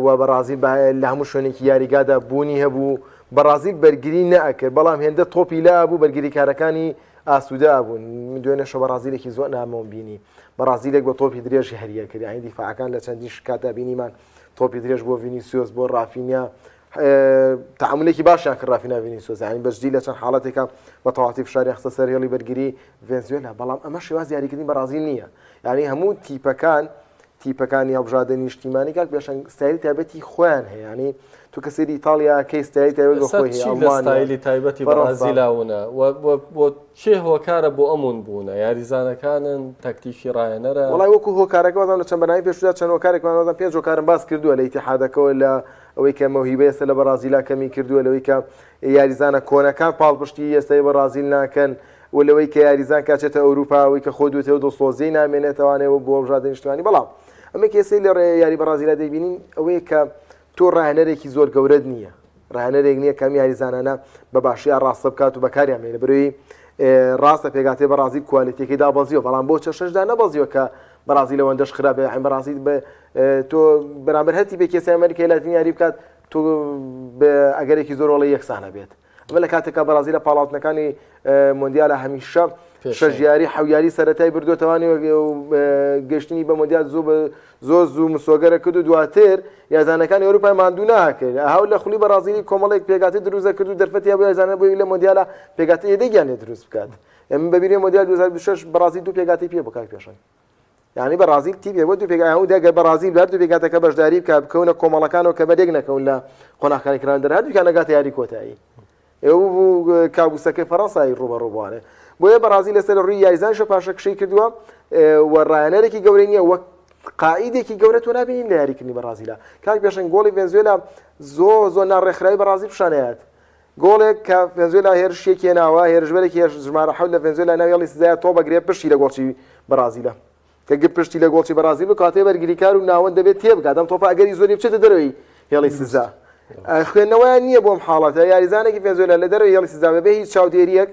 و بەڕازیل لە هەموو شوێنێکی یاریگادا بوونی هەبوو بەڕازیل بەرگری نەئەکرد بەڵام هێندە تۆپی لا بوو بەرگریکارەکانی ئاسوودە ئەبوون من دوێنێ شەو بەڕازیلێکی زۆر نامۆم بینی بەڕازیلێک بە تۆپی درێژ هەریە کرد یانی دیفاعەکان لە چەندین شکاتدا بینیمان تۆپی درێژ بۆ ڤینیسیۆس بۆ ڕافینیا تعاملێکی باشیان کرد ڕافینا ڤینیسیۆس یانی بەجدی لە چەند حاڵەتێکا بە تەواتی فشاریان خستە سەر هێڵی بەرگری ڤێنزوێلا بەڵام ئەمە شێواز یاریکردنی بەڕازیل نییە یانی هەموو تیپەکان تیپەکانی هەڵبژاردە نیشتیمانی کاک پێشەنگ ستایلی تایبەتی خۆیان هەیە ینی. تۆ کە سەیری ئیتاڵیا کەی ستایلی تایبەت بە ئێستا خۆی هەیە چی لە ئەڵمانیا ستایلی تایبەتی فەرەنسا بەڕازیلا ونە و و و چێ هۆکارە بۆ ئەم ون بوونە یاریزانەکانن تەکتیکی ڕاهێنەرە؟ وەڵای وەکو هۆکارەکە وازانم لە چەند بەرنامەی پێشوودا چەند هۆکارێکمان وازانم پێنج هۆکارم باس کردووە لە ئیتیحادەکەوە لە ئەوەی کە مەوهیبە ئێستا لە بەڕازیلا کەمی کردووە لەوەی کە یاریزانە کۆنەکان پاڵپشتی ئێستای بەڕازیل ناکەن و لەوەی کە یاریزان کاچێتە ئەوروپا ئەوەی کە خۆ دوێتەوە دڵسۆزیی نامێنێتەوانێ بۆ هەڵبژاردەی نیشتمانی بەڵام ئەمەی کە ئێستای لە یاری بەڕازیلا دەیبینین ئەوەیە کە تۆ ڕاهێنەرێکی زۆر گەورەت نییە ڕاهێنەرێک نییە کەم یاریزانانە بە باشی ئاڕاستە بکات و بەکاریان بێنێ بەرەوەی ڕاستە پێگاتێ بەڕازیل کوالێتیەکەی دابەزیوە بەڵام بۆ چەشەشدا نەبەزیوە کە بەڕازیل لەوەندەش خراپ بێ بەڕازیل بە تۆ بەرامبەر هەر تیپێکی ئێستا ئەمریکای لاتین یاری بکات تۆ بە ئەگەرێکی زۆر وەڵی یەکسانە بێت ئەمە لە کاتێکا بەڕازیل لە پاڵاوتنەکانی مۆندیالە هەمیشە شەش یاری حەو یاری سەرەتای بردوێتەوانی گەشتنی بە مۆندیال زۆر بە زۆر زوو مسۆگەرە کرد و دواتر یازانەکانی ئەوروپای ماندوو ناکرد هاو لە خولی بەڕازیلی کۆمەڵێک پێگاتی دروستە کرد و دەرفەتی هەبوو یاریزانە بۆی لە مۆندیالە پێگاتی یەدەگیان لێ دروست بکات ئەمن بەبیرێ مۆندیال 2026 بەڕازیل دوو پێگاتی پێ بوو کاک پێشەنگ یعنی بەڕازیل تیپێک بۆ دوو پێک ئەو دەگەر بەڕازیل بە هەردوو پێکهاتەکە بەشداری بکات بکەونە کۆمەڵەکانەوە کە بەرێک نەکەون لە قۆناغەکانی کران دەر هەردووکیان نەگاتە یاری کۆتایی ئێوە بوو کابوسەکەی فەڕەنسای ڕووبەڕوو بوانێ بۆیە بەڕازیل لەسەر ڕووی یاریزانیشە پاشەکشەی کردووە و ڕایەنەرێکی گەورەی نییە وەک قائیدێکی گەورە تۆ نابینین لە یاریکردنی بەڕازیلا کاک پێشەنگ گۆڵی ڤێنزوێلا زۆر زۆر ناڕێکخراوی بەڕازیل پیشانەیات گۆڵێک کە ڤێنزوێلا هێرشێکی هێناوە، هێرشبەرێکی هێرش ژمارە حەوت لە ڤێنزوێلا ناو هێڵی سزایە تۆپ ئەگرێ پشتی لە گۆڵچی بەڕازیلە. کە گرت پشتی لە گۆڵچی بەڕازیل بوو کەواتە بەرگریکار و ناوەند دەبێت تێبگات ئەم تۆپە ئەگەری زۆری بچێتە دەرەوەی هێڵی سزا. خوێندنەوەیان نییە بۆ ئەم حاڵەتە یاریزانێکی ڤێنزوێلا لە دەرەوەی هێڵی سزا بەبێ هیچ چاودێرییەک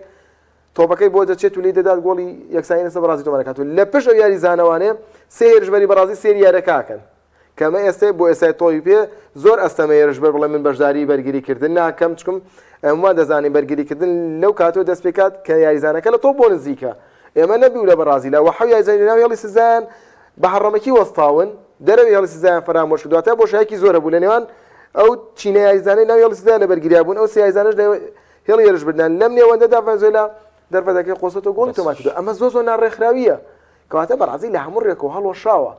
تۆپەکەی بۆ دەچێت و لێی دەدات گۆڵی یەکسانی لەسەر بەڕازیل تۆمار دەکات و لە پشت ئەو یاریزانەوانێ سێ هێرشبەری بەڕازیل سەیری یاریەکە ئەکەن. کە ئەمە ئێستای بۆ ئێستای تۆپی پێ زۆر ئەستەمە هێرشبەر بڵێ من بەشداری بەرگری کردن ناکەم چکم ئەمما دەزانین بەرگری کردن لەو کاتەوە دەست پێکات کە یاریزانەکە لە تۆپ بۆ نزیکە ئێمە نەبیو لە بەڕازیلا وە حەو یاریزانی لەناو هێڵی سزایان بە هەڕەمەکی وەستاون دەرەوەی هێڵی سزایان فەرامۆش کردووە تا بۆشایەکی زۆر هەبوو لە نێوان ئەو چینە یاریزانەی ناو هێڵی سزایان لە بەرگریا بوون ئەو سێ یاریزانەش لە هێڵی هێرشبردنان لەم نێوەندەدا ڤەنزوێلا دەرفەتەکەی قۆستەوە گۆڵی تۆمار کردووە ئەمە زۆر زۆر ناڕێکخراوییە کەواتە بەڕازیل لە هەموو ڕێکەوە هەڵوەشاوە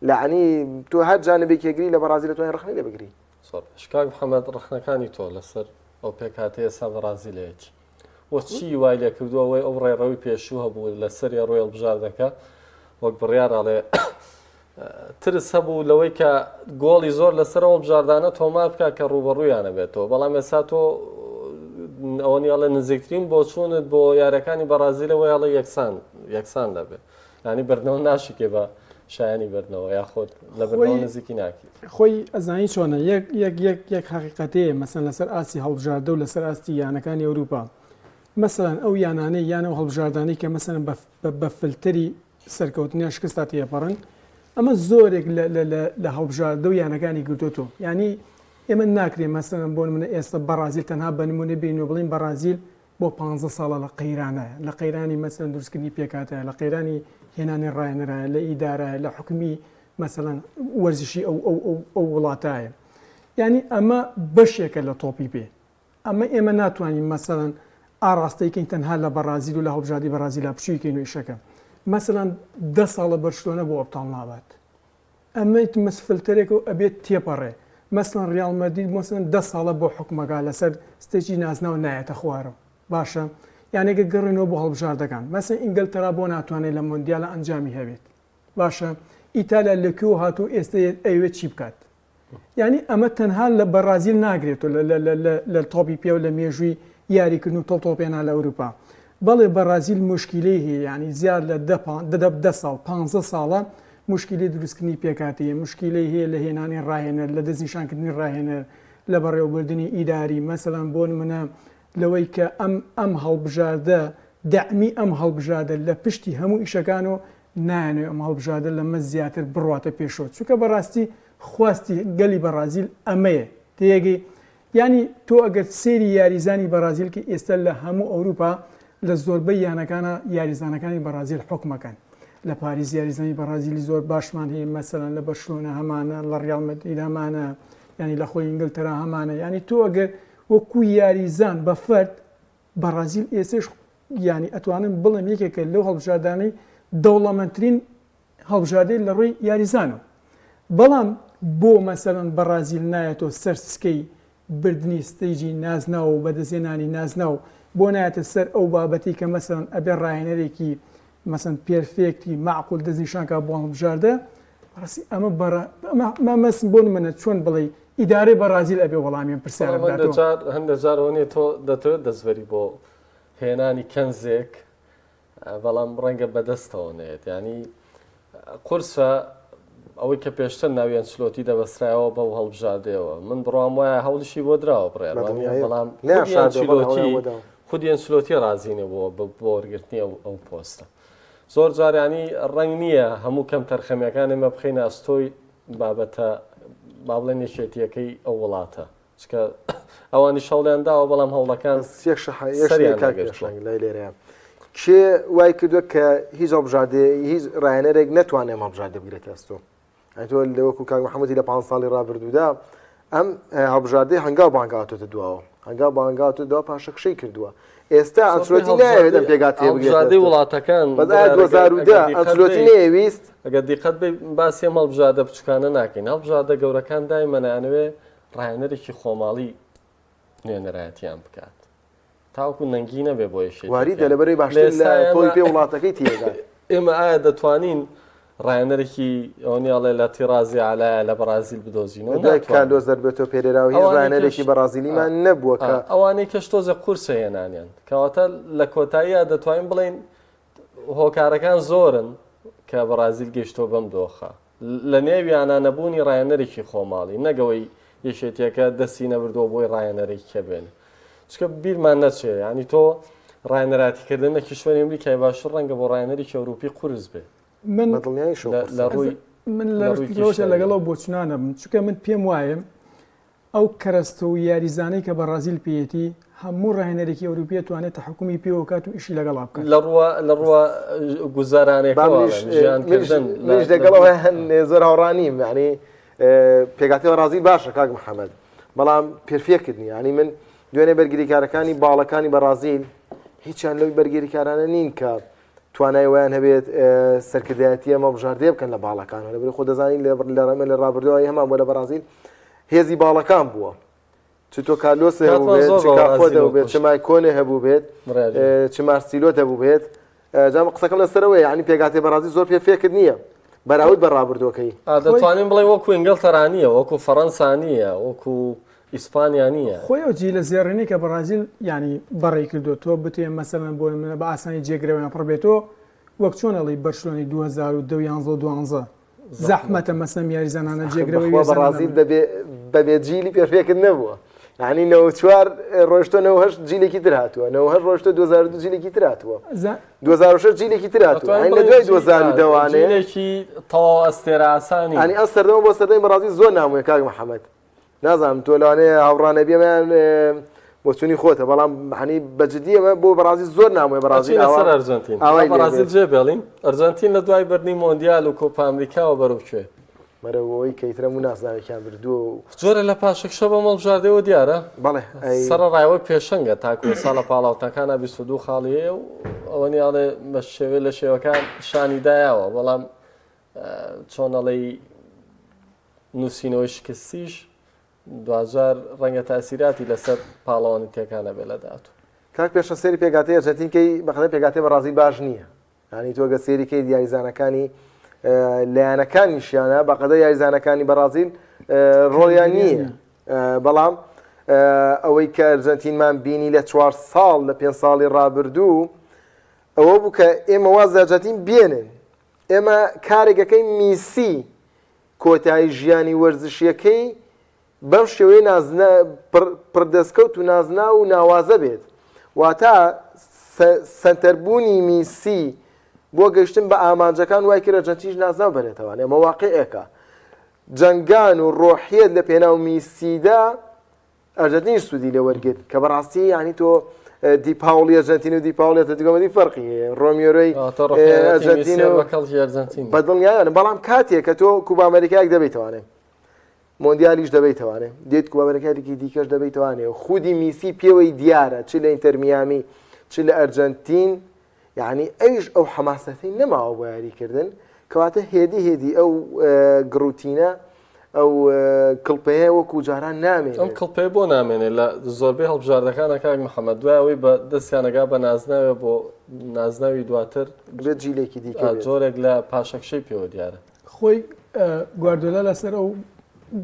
لەعنی تۆ هەر جانبێکی گری لە بەڕازیل دەتوانانی ڕەخنەی لێ بگری. زۆر باش کاک محەممەد ڕەخنەکانی تۆ لەسەر ئەو پێکهاتەیە ئێستا بەڕازیلەیە چی وە چی وای لێ کردووە ئەوەی ئەو ڕێڕەوی پێشوو هەبوو لەسەر ڕۆی هەڵبژاردەکە وەک بڕیار ئەڵێ ترس هەبوو لەوەی کە گۆڵی زۆر لەسەر ئەو بژاردانە تۆمار بکە کە ڕوبەڕوویانە بێتەوە بەڵام ئێستا تۆ ئەوە نیاڵێ نزیکترین بۆچوونت بۆ یارەکانی بەڕازیلەوە یاڵە یەکسان یەکسان دەبێت یانی بردنەوە ناشکێ بە شایانی بردنەوە یاخود لە بردنەوە نزیکی ناکەیت. خۆی ئەزانی چۆنە یەک یەک یەک یەک حەقیقەتەیە مەسەن لەسەر ئاستی هەڵبژاردە و لەسەر ئاستی یانەکانی ئەوروپا مەسەلەن ئەو یانانەی یان ئەو هەڵبژاردانەی کە مەسەلەن بە بە فلتەری سەرکەوتن یان شکستا تێپەڕن ئەمە زۆرێک لە لە لە لە هەڵبژاردە و یانەکانی گرتۆتەوە یانی ئێمە ناکرێ مەسەلەن بۆ نمونە ئێستا بەڕازیل تەنها بە نمونە بین و بڵین بەڕازیل بۆ پانزە ساڵە لە قەیرانایە، لە قەیرانی مەسەلەن دروستکردنی پێکهاتەیە، لە قەیرانی هێنانی ڕاهێنەرایە، لە ئیدارایە، لە حوکمی مەسەلەن وەرزشی ئەو ئەو ئەو ئەو وڵاتایە. یانی ئەمە بەشێکە لە تۆپی پێ. ئەمە ئێمە ناتوانین مەسەلەن ئاڕاستەی کەین تەنها لە بەڕازیل و لە هەڵبژاردەی بەڕازیلا بچووکی کەین و ئیشەکە. مەسەلەن دە ساڵە بەرشلۆنە بۆ ئەبتاڵ نابات. ئەمە مەس فلتەرێکە و ئەبێت تێپەڕێ. مەسڵەن ڕیاڵ مەدرید مەسەلەن دە ساڵە بۆ حوکمەکا لەسەر ستەیجی نازناو نایەتە خوارەوە باشە یان ئەگەر گەڕێنەوە بۆ هەڵبژاردەکان مەسەلەن ئینگلتەرا بۆ ناتوانێت لە مۆندیالا ئەنجامی هەبێت باشە ئیتالیا لە کوێوە هاتوو ئێستە ئەیەوێت چی بکات یعنی ئەمە تەنها لە بەڕازیل ناگرێتەوە لە لە لە لە لە تۆپی پێ و لە مێژووی یاریکردن و تۆپ تۆپێنا لە ئەوروپا بەڵێ بەڕازیل موشکیلەی هەیە یعنی زیاد لە دە دە دە دە ساڵ پانزە ساڵە موشکیلەی دروستکردنی پێکهاتەیە موشکیلەی هەیە لە هێنانی ڕاهێنەر لە دەستنیشانکردنی ڕاهێنەر لە بەڕێوەبردنی ئیداری مەسەلەن بۆ نمونە لەوەی کە ئەم ئەم هەڵبژاردە دەعمی ئەم هەڵبژاردە لە پشتی هەموو ئیشەکان و نایانەوێ ئەم هەڵبژاردە لەمە زیاتر بڕواتە پێشەوە چونکە بەڕاستی خواستی گەلی بەڕازیل ئەمەیە تێگەی یانی تۆ ئەگەر سەیری یاریزانی بەڕازیل کەی ئێستا لە هەموو ئەوروپا لە زۆربەی یانەکانا یاریزانەکانی بەڕازیل حوکمەکەن لە پاریس یاریزانی بەڕازیلی زۆر باشمان هەیە مەسەلەن لە بەرشلۆنە هەمانە لە ڕیاڵ مەدرید هەمانە یانی لە خۆی ئینگلتەرا هەمانە یانی تۆ ئەگەر وەکو یاریزان بە فەرد بەڕازیل ئێستێش یانی ئەتوانم بڵێم یەکێکە لەو هەڵبژاردانەی دەوڵەمەندترین هەڵبژاردەی لە ڕووی یاریزانەوە بەڵام بۆ مەسەلەن بەڕازیل نایەتەوە سەر سکەی. بردنی stage ی نازناو و بەدەستهێنانی نازناو بۆ نایەتە سەر ئەو بابەتەی کە مەسەلەن ئەبێ ڕاهێنەرێکی مەسەن perfect ی مەعقول دەستنیشان کا بۆ هەڵبژاردە بەڕاستی ئەمە بەڕا ئەمە مەسن بۆ نمونە چۆن بڵێی ئیدارەی بەڕازیل ئەبێ وەڵامی ئەم پرسیارە بەڵام هەندێک بداتەوە. جار هەندێک جار ئەوە نییە تۆ دەتەوێت دەستبەری بۆ هێنانی کەنزێک بەڵام ڕەنگە بەدەستەوە نەیەت ینی قورسە ئەوەی کە پێشتر ناوی ئەنچلۆتی دەبەسترایەوە بەو هەڵبژاردەیەوە من بڕوام وایە هەوڵیشی بۆ دراوە بڕیار بەڵام ئەنچلۆتی خودی ئەنچلۆتی ڕازی نەبووە بە وەرگرتنی ئەو ئەو پۆستە زۆر جارانی ڕەنگ نییە هەموو کەم تەرخەمیەکان ئێمە بخەینە ئەستۆی بابەتە با بڵێن یەکێتیەکەی ئەو وڵاتە چکە ئەوانیش هەوڵیان داوە بەڵام هەوڵەکان سەریان نەگرتووە. لای لێرەیە کێ وای کردووە کە هیچ هەڵبژاردێ هیچ ڕایەنەرێک نەتوانێت ئەم هەڵبژاردە بگرێتە ئەستۆ ئەی تۆ لە وەکو کاک محەممەدی لە 5 ساڵی ڕابردوودا ئەم هەڵبژاردەی هەنگاو بانگاوتۆتە دواوە هەنگاو بانگاوتە دوا پاشەکشەی کردووە ئێستا ئەنچلۆتی نایەوێت ئەم پێگاتەیە بگرێتە هەڵبژاردەی وڵاتەکان بەس ئایا 2010 ئەنچلۆتی نەیەویست ئەگەر دیقەت بێ باسی ئەم هەڵبژاردە بچوکانە ناکەین هەڵبژاردە گەورەکان دایمە نانەوێ ڕاهێنەرێکی خۆماڵی نوێنەرایەتیان بکات تاوەکو نەنگی نەبێ بۆ یەکێتیەکەیان. واریدە لەبەرەی باشتر لە تۆی پێ وڵاتەکەی تێدەگات. ئێمە ئایا دەتوانین ڕاهێنەرێکی ئەوەنیاڵێ لە تیڕازی عالایە لە بەڕازیل بدۆزینەوە؟ لەدوای کارلۆس دەربێتۆ پێرێرا و هیچ ڕاهێنەرێکی بەڕازیلیمان نەبووە کە ئەوانەی کەش تۆزێ قورسە هێنانیان. کەواتە لە کۆتاییە دەتوانین بڵێین هۆکارەکان زۆرن کە بەڕازیل گەیشتووە بەم دۆخە. لە نێویانا نەبوونی ڕاهێنەرێکی خۆماڵی، نەک ئەوەی یەکێتییەکە دەستی نەبردووە بۆی ڕاهێنەرێکی کە بێنێ. چونکە بیرمان نەچێ یانی تۆ ڕاهێنەراتیکردن لە کیشوەری ئەمریکای باشوور ڕەنگە بۆ ڕاهێنەرێکی ئەوروپی قورس بێ. من بە دڵنیاییشەوە لە قورسە. لە ڕووی من لە لە ڕووی لەوەشە کیشوەرییەوە. لەگەڵ ئەو بۆچوونانە بم، چونکە من پێم وایە ئەو کەرەستە و یاریزانەی کە بەڕازیل پێیەتی، هەموو ڕاهێنەرێکی ئەوروپی ئەتوانێت تەحەکومی پێوە بکات و ئیشی لەگەڵا بکات. لە ڕووە لە ڕووە با گوزەرانێکەوە منیش ئەڵێم، ژیان منیش کردن لە منیش لە لەگەڵ ئەوەیان زۆر هاوڕا نیم یعنی پێکهاتەی بەڕازیل باشە کاک محەممەد بەڵام perfect نییە یعنی من دوێنێ بەرگریکارەکانی باڵەکانی بەڕازیل هیچیان لەو بەرگریکارانە نین کە توانای وایان هەبێت سەرکردایەتی ئەم هەڵبژاردەیە بکەن لە باڵەکانەوە لەبەر خۆ دەزانین لە لە ڕەمە لە ڕابردووە هەمان بۆ لە بەڕازیل هێزی باڵەکان بووە چ تۆ کارلۆس کاتمان هەبوو زۆر چ بە کافۆ بەڕازیلەوە هەبوو بێت چ کوشت مایکۆنێ هەبوو بێت بڕیاری. چ مارسیلۆت هەبوو بێت جام قسەکەم لەسەرەوەی یعنی پێکهاتەی بەڕازیل زۆر perfect نییە بەراورد بە ڕابردووەکەی. دەتوانین بڵێین وەکو ئینگلتەرا نییە وەکو فەڕەنسا نییە وەکو ئیسپانیا نییە. خۆی ئەو جیلە زێڕینەی کە بەڕازیل یانی بەڕێی کردووە تۆ بتەوێ مەسەلەن بۆ نمونە بە ئاسانی جێگرەوەیان پڕ بێتەوە وەک چۆن ئەڵێی بەرشلۆنەی 2010 و 11 و 12 زەحمەتە مەسەلەن یاریزانانە جێگرەوەی بەخوا وێزانە بەڕازیل نەبن. بەبێ بەبێ جیلی perfect نەبووە یعنی 94 ڕۆشتۆ 98 جیلێکی تر هاتووە 98 ڕۆشتۆ 2002 جیلێکی تر هاتووە 2006 جیلێکی تر هاتووە یعنی لە دوای 2010 وانێ جیلێکی تەواو ئەستێرە ئاسانی یعنی ئەو سەردەمە بۆ سەردەمی بەڕازیل زۆر نامۆیە کاک محەممەد نازانم تۆ لەوانەیە هاوڕا نەبی ئەمەیان بۆچوونی خۆتە بەڵام هەنی بەجددی ئەمە بۆ بەڕازیل زۆر نامۆیە بەڕازیل ئەچینە سەر ئەرجەنتین ئاوای لێ بەڕازیل بێت. جێ بێڵین ئەرجەنتین لە دوای بردنی مۆندیال و کۆپا ئەمریکاوە بەرەو کوێ بەرەو ئەوەی کە ئیتر هەموو نازناوێکیان بردووە و جۆرە لە پاشەکشە بەم هەڵبژاردەیەوە دیارە بەڵێ ئەی سەرەڕای ئەوەی پێشەنگە تاکو ئێستا لە پاڵاوتنەکانا 22 خاڵی هەیە و ئەوە نیاڵێ بە شێوەی لە شێوەکان شانی دایەوە بەڵام چۆن ئەڵێی نووسینەوەی شکستیش دواجار ڕەنگە تاسیراتی لەسەر پاڵەوانێتیەکان هەبێت لە داهاتوو. کاک پێشڕەو سەیری پێکهاتەی ئەرجەنتین کەی بەقەدەر پێکهاتەی بەڕازیل باش نییە یانی تۆ گەر سەیری کەیت یاریزانەکانی لە یانەکانیشیانە بەقەدەر یاریزانەکانی بەڕازیل ڕۆڵیان نییە بەڵام ئەوەی کە ئەرجەنتینمان بینی لە چوار ساڵ لە پێ ساڵی ڕابردوو ئەوە بوو کە ئێمە واز لە ئەرجەنتین بێنن ئێمە کارێکەکەی میسی کۆتایی ژیانی وەرزشییەکەی بەم شێوەیە نازنا پڕ دەستکەوت و نازناو و ناوازە بێت، واتە سەنتەربوونی میسی بۆ گەیشتن بە ئامانجەکان وای کرد ئەرجەنتینیش نازناو بەرێتەوە، ئەمە واقیعێکە. جەنگان و ڕۆحیەت لە پێناو میسیدا ئەرجەنتینیش سوودی لێ وەرگرت کە بەڕاستی یانی تۆ دیپاوڵی ئەرجەنتین و دیپاوڵی ئەتلەتیکۆ مەدرید فەرقی هەیە ڕۆمیۆرۆی ئەرجەنتین و بەدڵنیایانە بەڵام کاتێک کە تۆ کوبا ئەمریکایەک دەبیتوانێ مۆندیالیش دەبیتوانێ دێت کوبا ئەمریکایەکی دیکەش دەبیتوانێ و خودی میسی پێوەی دیارە چ لە ئینتەر میامی چ لە ئەرجەنتین یعنی ئەویش ئەو حەماسەتەی نەماوە بۆ یاریکردن کەواتە هێدی هێدی ئەو گڕوتینە. ئەو کڵپەیە وەکو جاران نامێنێت. ئەم کڵپەیە بۆ نامێنێ لە زۆربەی هەڵبژاردەکانە کاک محەممەد دوای ئەوەی بە دەستیانەگا بە نازناوێ بۆ نازناوی دواتر بێت جیلێکی دیکە جۆرێک لە پاشەکشەی پێوە دیارە. خۆی گواردیۆلا لەسەر ئەو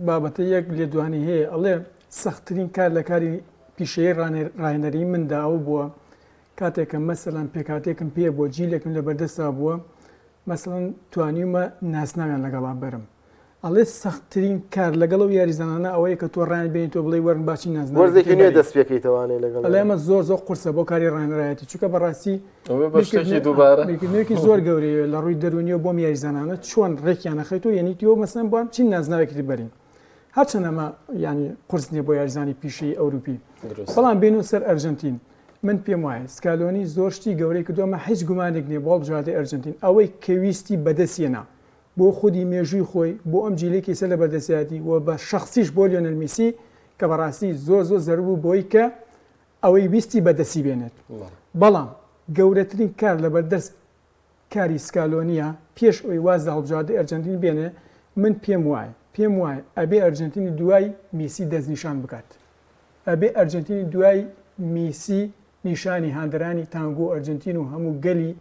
بابەتە یەک لێدوانی هەیە ئەڵێ سەختترین کار لە کاری پیشەیی ڕاهێنەریی مندا ئەوە بووە کاتێک کە مەسەلەن پێکهاتەیەکم پێ بووە جیلێکم لە بەردەستا بووە مەسەلەن توانیومە ناسناویان لەگەڵا بەرم ئەڵێ سەختترین کار لەگەڵ ئەو یاریزانانە ئەوەیە کە تۆ ڕایان بێنی تۆ بڵێی وەرن با چین نازناوێکی وەرزێکی تر نوێ بەرین دەست پێکەیتەوانێ لەگەڵ ئەڵێ ئەمە زۆر زۆر قورسە بۆ کاری ڕاهێنەرایەتی چونکە بەڕاستی ئەوە بە شتێکی دووبارە بیرکردنەوەیەکی زۆر گەورەیە لە ڕووی دەروونیەوە بۆم یاریزانانە چۆن ڕێکیان ئەخەیتەوە یعنی تۆ مەسەلەن بۆ چین نازناوێکی تر بەرین هەرچەند ئەمە یعنی قورس نییە بۆ یاریزانی پیشەی ئەوروپی بەڵام بێنەوە سەر ئەرجەنتین من پێم وایە سکالۆنی زۆر شتی گەورەی کردووە ئەمە هیچ گومانێک نییە بۆ هەڵبژاردەی ئەرجەنتین ئەوەی کە ویستی بەدەستیێنا بۆ خودی مێژووی خۆی، بۆ ئەم جیلەی کە ئیستا لە بەردەستیایەتی و بە شەخسیش بۆ لیۆنێل میسی کە بەڕاستی زۆر زۆر زەرور بوو بۆی کە ئەوەی ویستی بەدەستی بێنێت. بەڵام گەورەترین کار لەبەردەست کاری سکالۆنییە پێش ئەوەی واز لە هەڵبژاردەی ئەرجەنتین بێنێ، من پێم وایە پێم وایە ئەبێ ئەرجەنتینی دوای میسی دەستنیشان بکات. ئەبێ ئەرجەنتینی دوای میسی نیشانی هاندەرانی تانگۆ ئەرجەنتین و هەموو گەلی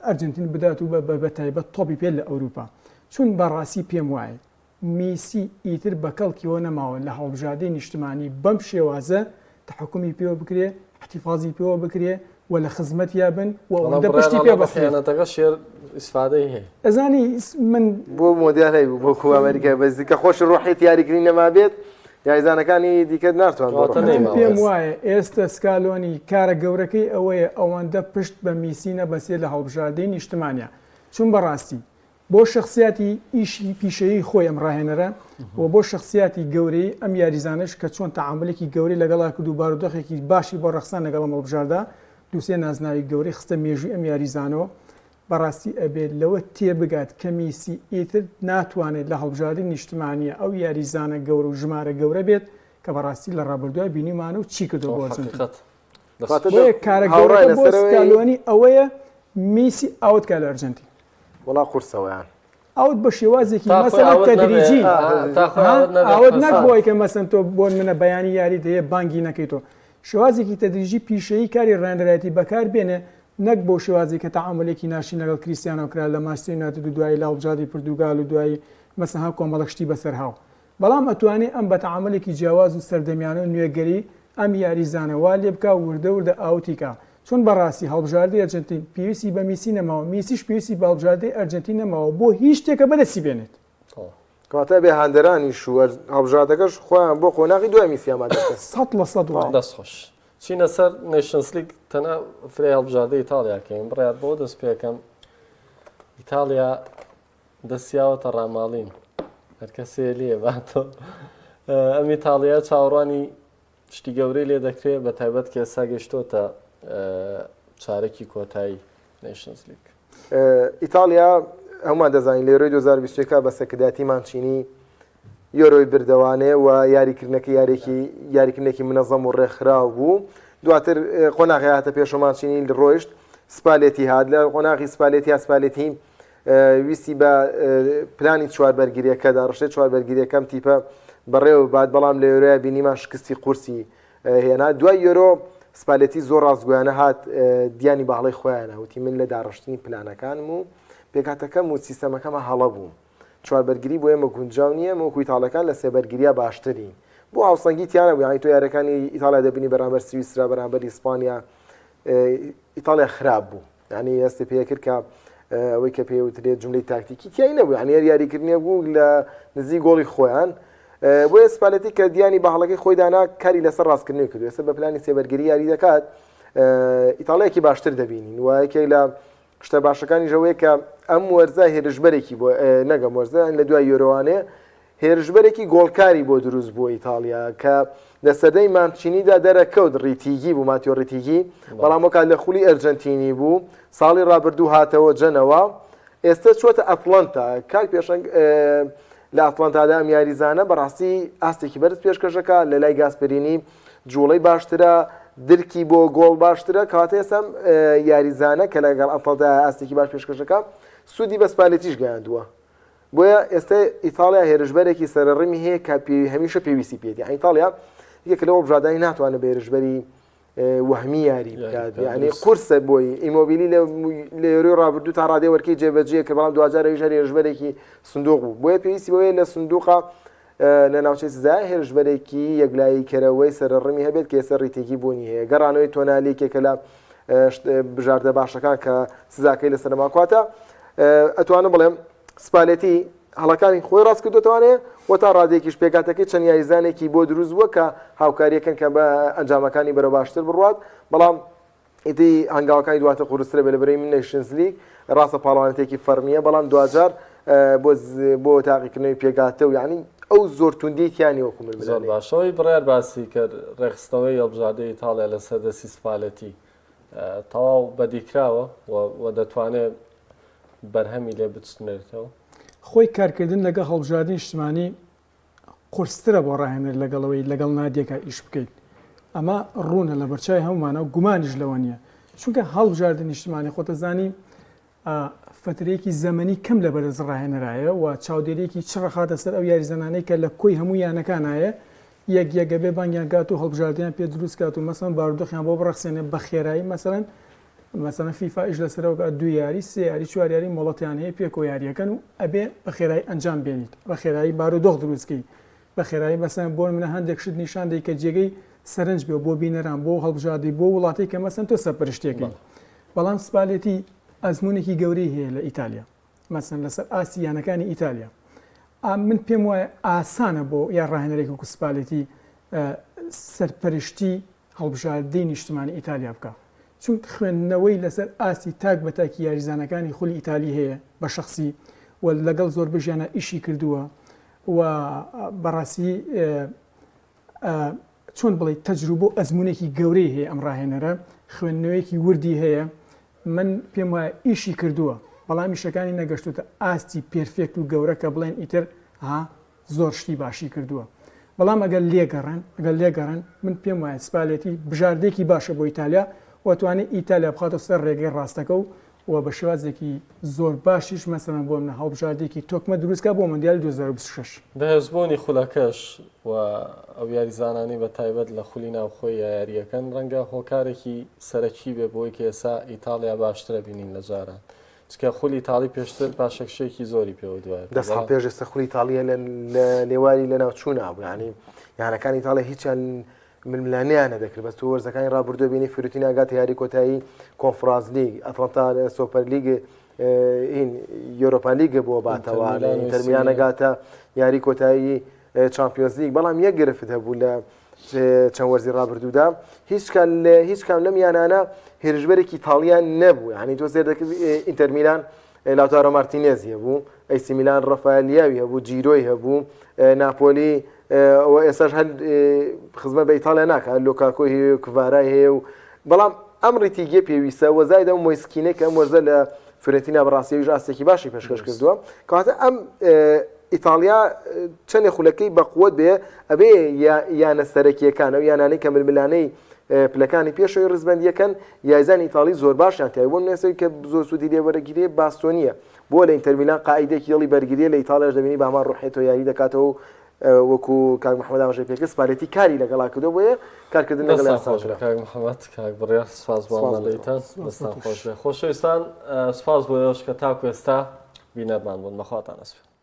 ئەرجەنتین بدات و بە تایبەت تۆپی پێ لە ئەوروپا چون بەڕاستی پێم وایە میسی ئیتر بە کەڵکیەوە نەماوە لە هەڵبژاردەی نیشتمانی بەم شێوازە تەحەکومی پێوە بکرێ احتفاظی پێوە بکرێ و لە خزمەتیا بن و ئەوەندە پشتی پێ بەسترێت. خیانەتەکە شێر ئیسفادەی هەیە. ئەزانی من بۆ مۆندیال هەیبوو بۆ کوپا ئەمریکا بەس کە خۆش ڕۆحیەتی یاریکردنی نەمابێت یاریزانەکانی دیکەت ناتوان بۆ واتە ڕۆحیەتی نەیماوە. پێم وایە ئێستە سکالۆنی کارە گەورەکەی ئەوەیە ئەوەندە پشت بە میسی نەبەستێت لە هەڵبژاردەی نیشتمانیا چون بەڕاستی بۆ شەخسیاتی ئیشی پیشەیی خۆی ئەم ڕاهێنەرە و بۆ شەخسیاتی گەورەی ئەم یاریزانەش کە چۆن تەعامولێکی گەورەی لەگەڵا کرد و بارودۆخێکی باشی بۆ ڕەخسان لەگەڵ ئەم هەڵبژاردە دووسێ نازناوی گەورەی خستە مێژووی ئەم یاریزانەوە بەڕاستی ئەبێت لەوە تێبگات کە میسی ئیتر ناتوانێت لە هەڵبژاردەی نیشتمانیە ئەو یاریزانە گەورە و ژمارە گەورە بێت کە بەڕاستی لە ڕابردووە بینیمانە و چی کردووە بۆ ئەرجەنتین. بۆیە کارە گەورەکە بۆ سکالۆنی ئەوەیە میسی out کا لە ئەرجەنتین. وەڵا قورسە وەیان. out بە شێوازێکی مەسەلەن تەدریجی out نەک بۆی کە مەسەن تۆ بۆن منە بەیانی یاریت هەیە بانگی نەکەیتەوە شێوازێکی تەدریجی پیشەیی کاری ڕێنەرایەتی بەکار بێنێ نەک بۆ شێوازی کە تەعامولێکی ناشرین لەگەڵ کریستیانۆ کرا لە مانچستەر یونایتد و دوایی لە هەڵبژاردەی پرتوگال و دوایی مەسەن ها کۆمەڵێک شتی بەسەر هاو بەڵام ئەتوانێ ئەم بە تەعامولێکی جیاواز و سەردەمیانە و نوێگەری ئەم یاریزانە وا لێ بکا وردە وردە out ی کا چون بەڕاستی هەڵبژاردەی ئەرجەنتین پێویستی بە میسی نەماوە میسیش پێویستی بە هەڵبژاردەی ئەرجەنتین نەماوە بۆ هیچ شتێک کە بەدەستی بێنێت. کەواتە ئەبێ هاندەرانیش و هەڵبژاردەکەش خۆیان بۆ قۆناغی دوای میسی ئامادە بکەن. 100% وایە. دەست خۆش. چینە سەر نەیشنسلیگ تەنها فرەی هەڵبژاردەی ئیتاڵیا کەین بڕیار بەوە دەست پێکەم ئیتاڵیا دەستیاوەتە ڕاماڵین هەرکەسێ لێ باتۆ ئەم ئیتاڵیا چاوەڕوانی شتی گەورەی لێ دەکرێت بە تایبەت کە ئێستا گەشتۆتە چارەکی کۆتایی نەیشنز لیگ. ئیتاڵیا هەمومان دەزانین لە یۆرۆی 2021 بە سەرکردایەتی مانچینی یۆرۆی بردەوانێ و یاریکردنەکە یاریێکی یاریکردنێکی منەزەم و ڕێکخراو بوو دواتر قۆناغی هاتە پێشەوە مانچینی ڕۆیشت سپالێتی هات لە قۆناغی سپالێتی سپالێتی ویستی بە پلانی چوار بەرگریەکە داڕشتەی چوار بەرگریەکەم تیپە بەڕێوە ببات، بەڵام لە یۆرۆیا بینیمان شکستی قورسی هێنا. دوای یۆرۆ سپالێتی زۆر ڕاستگۆیانە هات دیانی بە هەڵەی خۆیانە وتی من لە داڕشتنی پلانەکانم و پێکهاتەکەم و سیستەمەکەمە هەڵە بووم. چوار بەرگری بۆ ئێمە گونجاو نییە، ئێمە وەکو ئیتاڵیەکان لە سێ بەرگرییا باشترین. بۆ هاوسەنگی تیا نەبوو، یانی تۆ یاریەکانی ئیتاڵیا دەبینی بەرامبەر سویسرا، بەرامبەر ئیسپانیا، ئیتاڵیا خراپ بوو. یانی هەستی پێکرد کە ئەوەی کە پێی وترێت جملەی تاکتیکی تیای نەبوو یانی هەر یاریکردنێک بوو لە نزیک گۆڵی خۆیان بۆیە سپالێتی کە دیانی بە هەڵەکەی خۆی دانا کاری لەسەر ڕاستکردنی کردو ئێستا بە پلانی سێبەرگری یاری دەکات ئیتاڵیەکی باشتر دەبینین و یەکێک لە شتە باشەکانی ژەوەیە کە ئەم وەرزە هێرشبەرێکی بۆ نەگەم وەرزە لە دوای یۆرۆوانێ هێرشبەرێکی گۆڵکاری بۆ دروست بووە ئیتاڵیا کە لە سەدەی مانچینیدا دەرەکەوت ڕیتیگی بوو ماتیۆ ڕیتیگی بەڵام ئەوکات لە خولی ئەرجەنتینی بوو ساڵی ڕابردوو هاتەوە جەنەوە ئێستا چووەتە ئەتڵەنتا کاک پێشەنگ لە ئەتڵەنتادا ئەم یاریزانە بەڕاستی ئاستێکی بەرز پێشکەشەکە لە لای گاسپرینی جوڵەی باشترە درکی بۆ گۆڵ باشترە کەواتە ئێستا یاریزانە کە لەگەڵ ئەتڵەنتا ئاستێکی باش پێشکەشەکە سوودی بە سپالێتیش گەیاندووە. بۆیە ئێستا ئیتاڵیا هێرشبەرێکی سەرەڕمی هەیە کە هەمیشە پێویستی پێیەتی ئیتاڵیا یەکێکە لەو هەڵبژاردانەی ناتوانێت بە هێرشبەری وەهمی یاری بکات یعنی قورسە بۆی ئیمۆبیلی لە یۆرۆی ڕابردوو تا ڕادەی وەرکەی جێبەجێ کرد بەڵام دواجار ئەویش هەر هێرشبەرێکی سندوق بوو بۆیە پێویستی بەوەیە لە سندوقە لە ناوچەی سزا هێرشبەرێکی یەکلایی کەرەوەی سەرڕمی هەبێت کە ئێستا ڕیتێکی بوونی هەیە گەڕانەوەی تۆنالی یەکێکە لە بژاردە باشەکان کە سزاکەی لەسەر ماکواتە ئەتوانم بڵێم سپالێتی هەڵەکانی خۆی ڕاست کردوتوانێ و تا ڕادەیەکیش پێکاتەکەی چەند یاریزانێکی بۆ دروست بووە کە هاوکاریەکەن کە بە ئەنجامەکانی بەرەو باشتر بڕوات بەڵام ئیدی هەنگاوەکانی دواتر قورسترە بێ لە بەرەی من نەیشنز لیگ ڕاستە پاڵەوانێتێکی فەرمیە بەڵام دواجار بۆ بۆ تاقیکردنەوەی پێگاتە و یعنی ئەو زۆر توندی تیانی وەکو من زۆر باشەوەی بڕیار باسی کرد ڕێکخستنەوەی هەڵبژاردەی ئیتاڵیا لەسەر دەستی سپالێتی تەواو بەدیکراوە و دەتوانێت بەرهەمی لێ بچنێتەوە. خۆی کارکردن لەگەڵ هەڵبژاردەی نیشتمانی قورسترە بۆ ڕاهێنەر لەگەڵ ئەوەی لەگەڵ نادیەکە ئیش بکەیت ئەمە ڕوونە لە بەرچای هەمومانە و گومانیش لەوە نییە چونکە هەڵبژاردە نیشتمانی خۆتەزانی فترەیەکی زەمەنی کەم لە بەرز ڕاهێنەرایە و چاودێریەکی چڕەخاتە سەر ئەو یاریزانانەی کە لە کۆی هەموو یانەکانایە یەک یەک ئەبێ بانگیان کات و هەڵبژاردەیان پێ دروست کات و مەسەن بارودۆخیان بۆ بڕەخسێنێ بە خێرایی مەسەلەن مەسەلەن فیفا ئیش لەسەرەوە کات دوو یاری سێ یاری چوار یاری مۆڵەتیان هەیە پێکەوە یاریەکەن و ئەبێ بە خێرایی ئەنجام بێنیت بە خێرایی بارودۆخ دروست کەی بە خێرایی مەسەن بۆ منە هەندێک شت نیشان دەی کە جێگەی سەرنج بێ بۆ بینەران بۆ هەڵبژاردەی بۆ وڵاتی کە مەسەن تۆ سەرپەرشتیەکەی بەڵام سپالێتی ئەزمونێکی گەورەی هەیە لە ئیتالیا مەسەن لەسەر ئاستی یانەکانی ئیتالیا من پێم وایە ئاسانە بۆ یا ڕاهێنەرێک وەکو سپالێتی سەرپەرشتی هەڵبژاردەی نیشتمانی ئیتالیا بکا چونک خوێندنەوەی لەسەر ئاستی تاک بە تاکی یاریزانەکانی خولی ئیتالی هەیە بە شەخسی و لەگەڵ زۆربەشیانە ئیشی کردووە و بەڕاستی چۆن بڵێ تەجروبە و ئەزمونێکی گەورەی هەیە ئەم ڕاهێنەرە خوێندنەوەیەکی وردی هەیە من پێم وایە ئیشی کردووە بەڵام ئیشەکانی نەگەشتوتە ئاستی perfect و گەورە کە بڵێن ئیتر ها زۆر شتی باشی کردووە بەڵام ئەگەر لێگەڕێن ئەگەر لێگەڕێن من پێم وایە سپالێتی بژاردەیەکی باشە بۆ ئیتالیا و توانێت ئیتالیا بخاتە سەر ڕێگەی ڕاستەکە و و بە شێوازێکی زۆر باشیش مەسەلەن بۆ منە هەڵبژاردەیەکی تۆکمە دروستکا بۆ مۆندیالی 2026. بەهێزبوونی خولەکەش و ئەو یاریزانانەی بە تایبەت لە خولی ناوخۆی یارییەکەن ڕەنگە هۆکارێکی سەرەکی بێ بۆی کە ئێستا ئیتاڵیا باشترە بینین لە جاران چکە خولی ئیتاڵی پێشتر پاشەکشێکی زۆری پێوە دوای دە ساڵ پێش ئێستا خولی ئیتاڵیە لە لێواری لەناوچوونا بوو یعنی یانەکانی ئیتاڵیا هیچیان ململانێیان نەدەکرد بەس تۆ وەرزەکانی ڕابردوو بینی فیرۆتینا گاتە یاری کۆتایی کۆنفرانس لیگ ئەتڵەنتا سۆپەر لیگ هین یۆرۆپا لیگ بۆ باتەوە ئینتەر میلان گاتە یاری کۆتایی چامپیۆنز لیگ بەڵام یەک گرفت هەبوو لە چەند وەرزی ڕابردوودا هیچ کام لە هیچ کام لەم یانانە هێرشبەرێکی تاڵیان نەبوو یعنی تۆ سێر دەکرد ئینتەر میلان لاوتارۆ مارتینێزی هەبوو، ئەیسی میلان ڕافایل لیاوی هەبوو، جیرۆی هەبوو، ناپۆلی ئەوە ئێستاش هەر خزمەت بە ئیتاڵیا ناکات، لۆکاکۆی هەیە و کڤارای هەیە و بەڵام ئەم ڕیتیگیە پێویستە و زاید ئەو مۆیسکینەی کە ئەم وەرزە لە فیۆرنتینا بەڕاستی ئەویش ئاستێکی باشی پێشکەش کردووە کەواتە ئەم ئیتاڵیا چەندێ خولەکەی بەقوت بێ ئەبێ یانە سەرەکیەکان ئەو یانانەی کە ململانەی پلەکانی پێشەوەی ڕیزبەندییەکەن، یاریزانی ئیتاڵی زۆر باشیان تیایە، بۆ نمونە ئێستا کە زۆر سوودی لێ وەرەگیرێ باستۆنییە، بۆ لە ئینتەر میلان قائیدێکی هێڵی بەرگرییە، لە ئیتاڵیاش دەبینی بە هەمان ڕوحیەتەوە یاری دەکاتەوە و وەکو کاک محەمەد ئاماژەی پێکرد سپالێتی کاری لەگەڵا کردووە، بۆیە کارکردن لەگەڵی دەستان خۆش بێ ئاسانترە. کاک محەمەد، کاک بڕیار سوپاس بۆ سوپاس بۆ تۆ. ئامادەییتان، دەستان خۆش بێ. خۆشەویستان سوپاس بۆ ئێوەش کە تاکو ئێستا بینەرمان بوون، بەخواتان ئەسپێرم.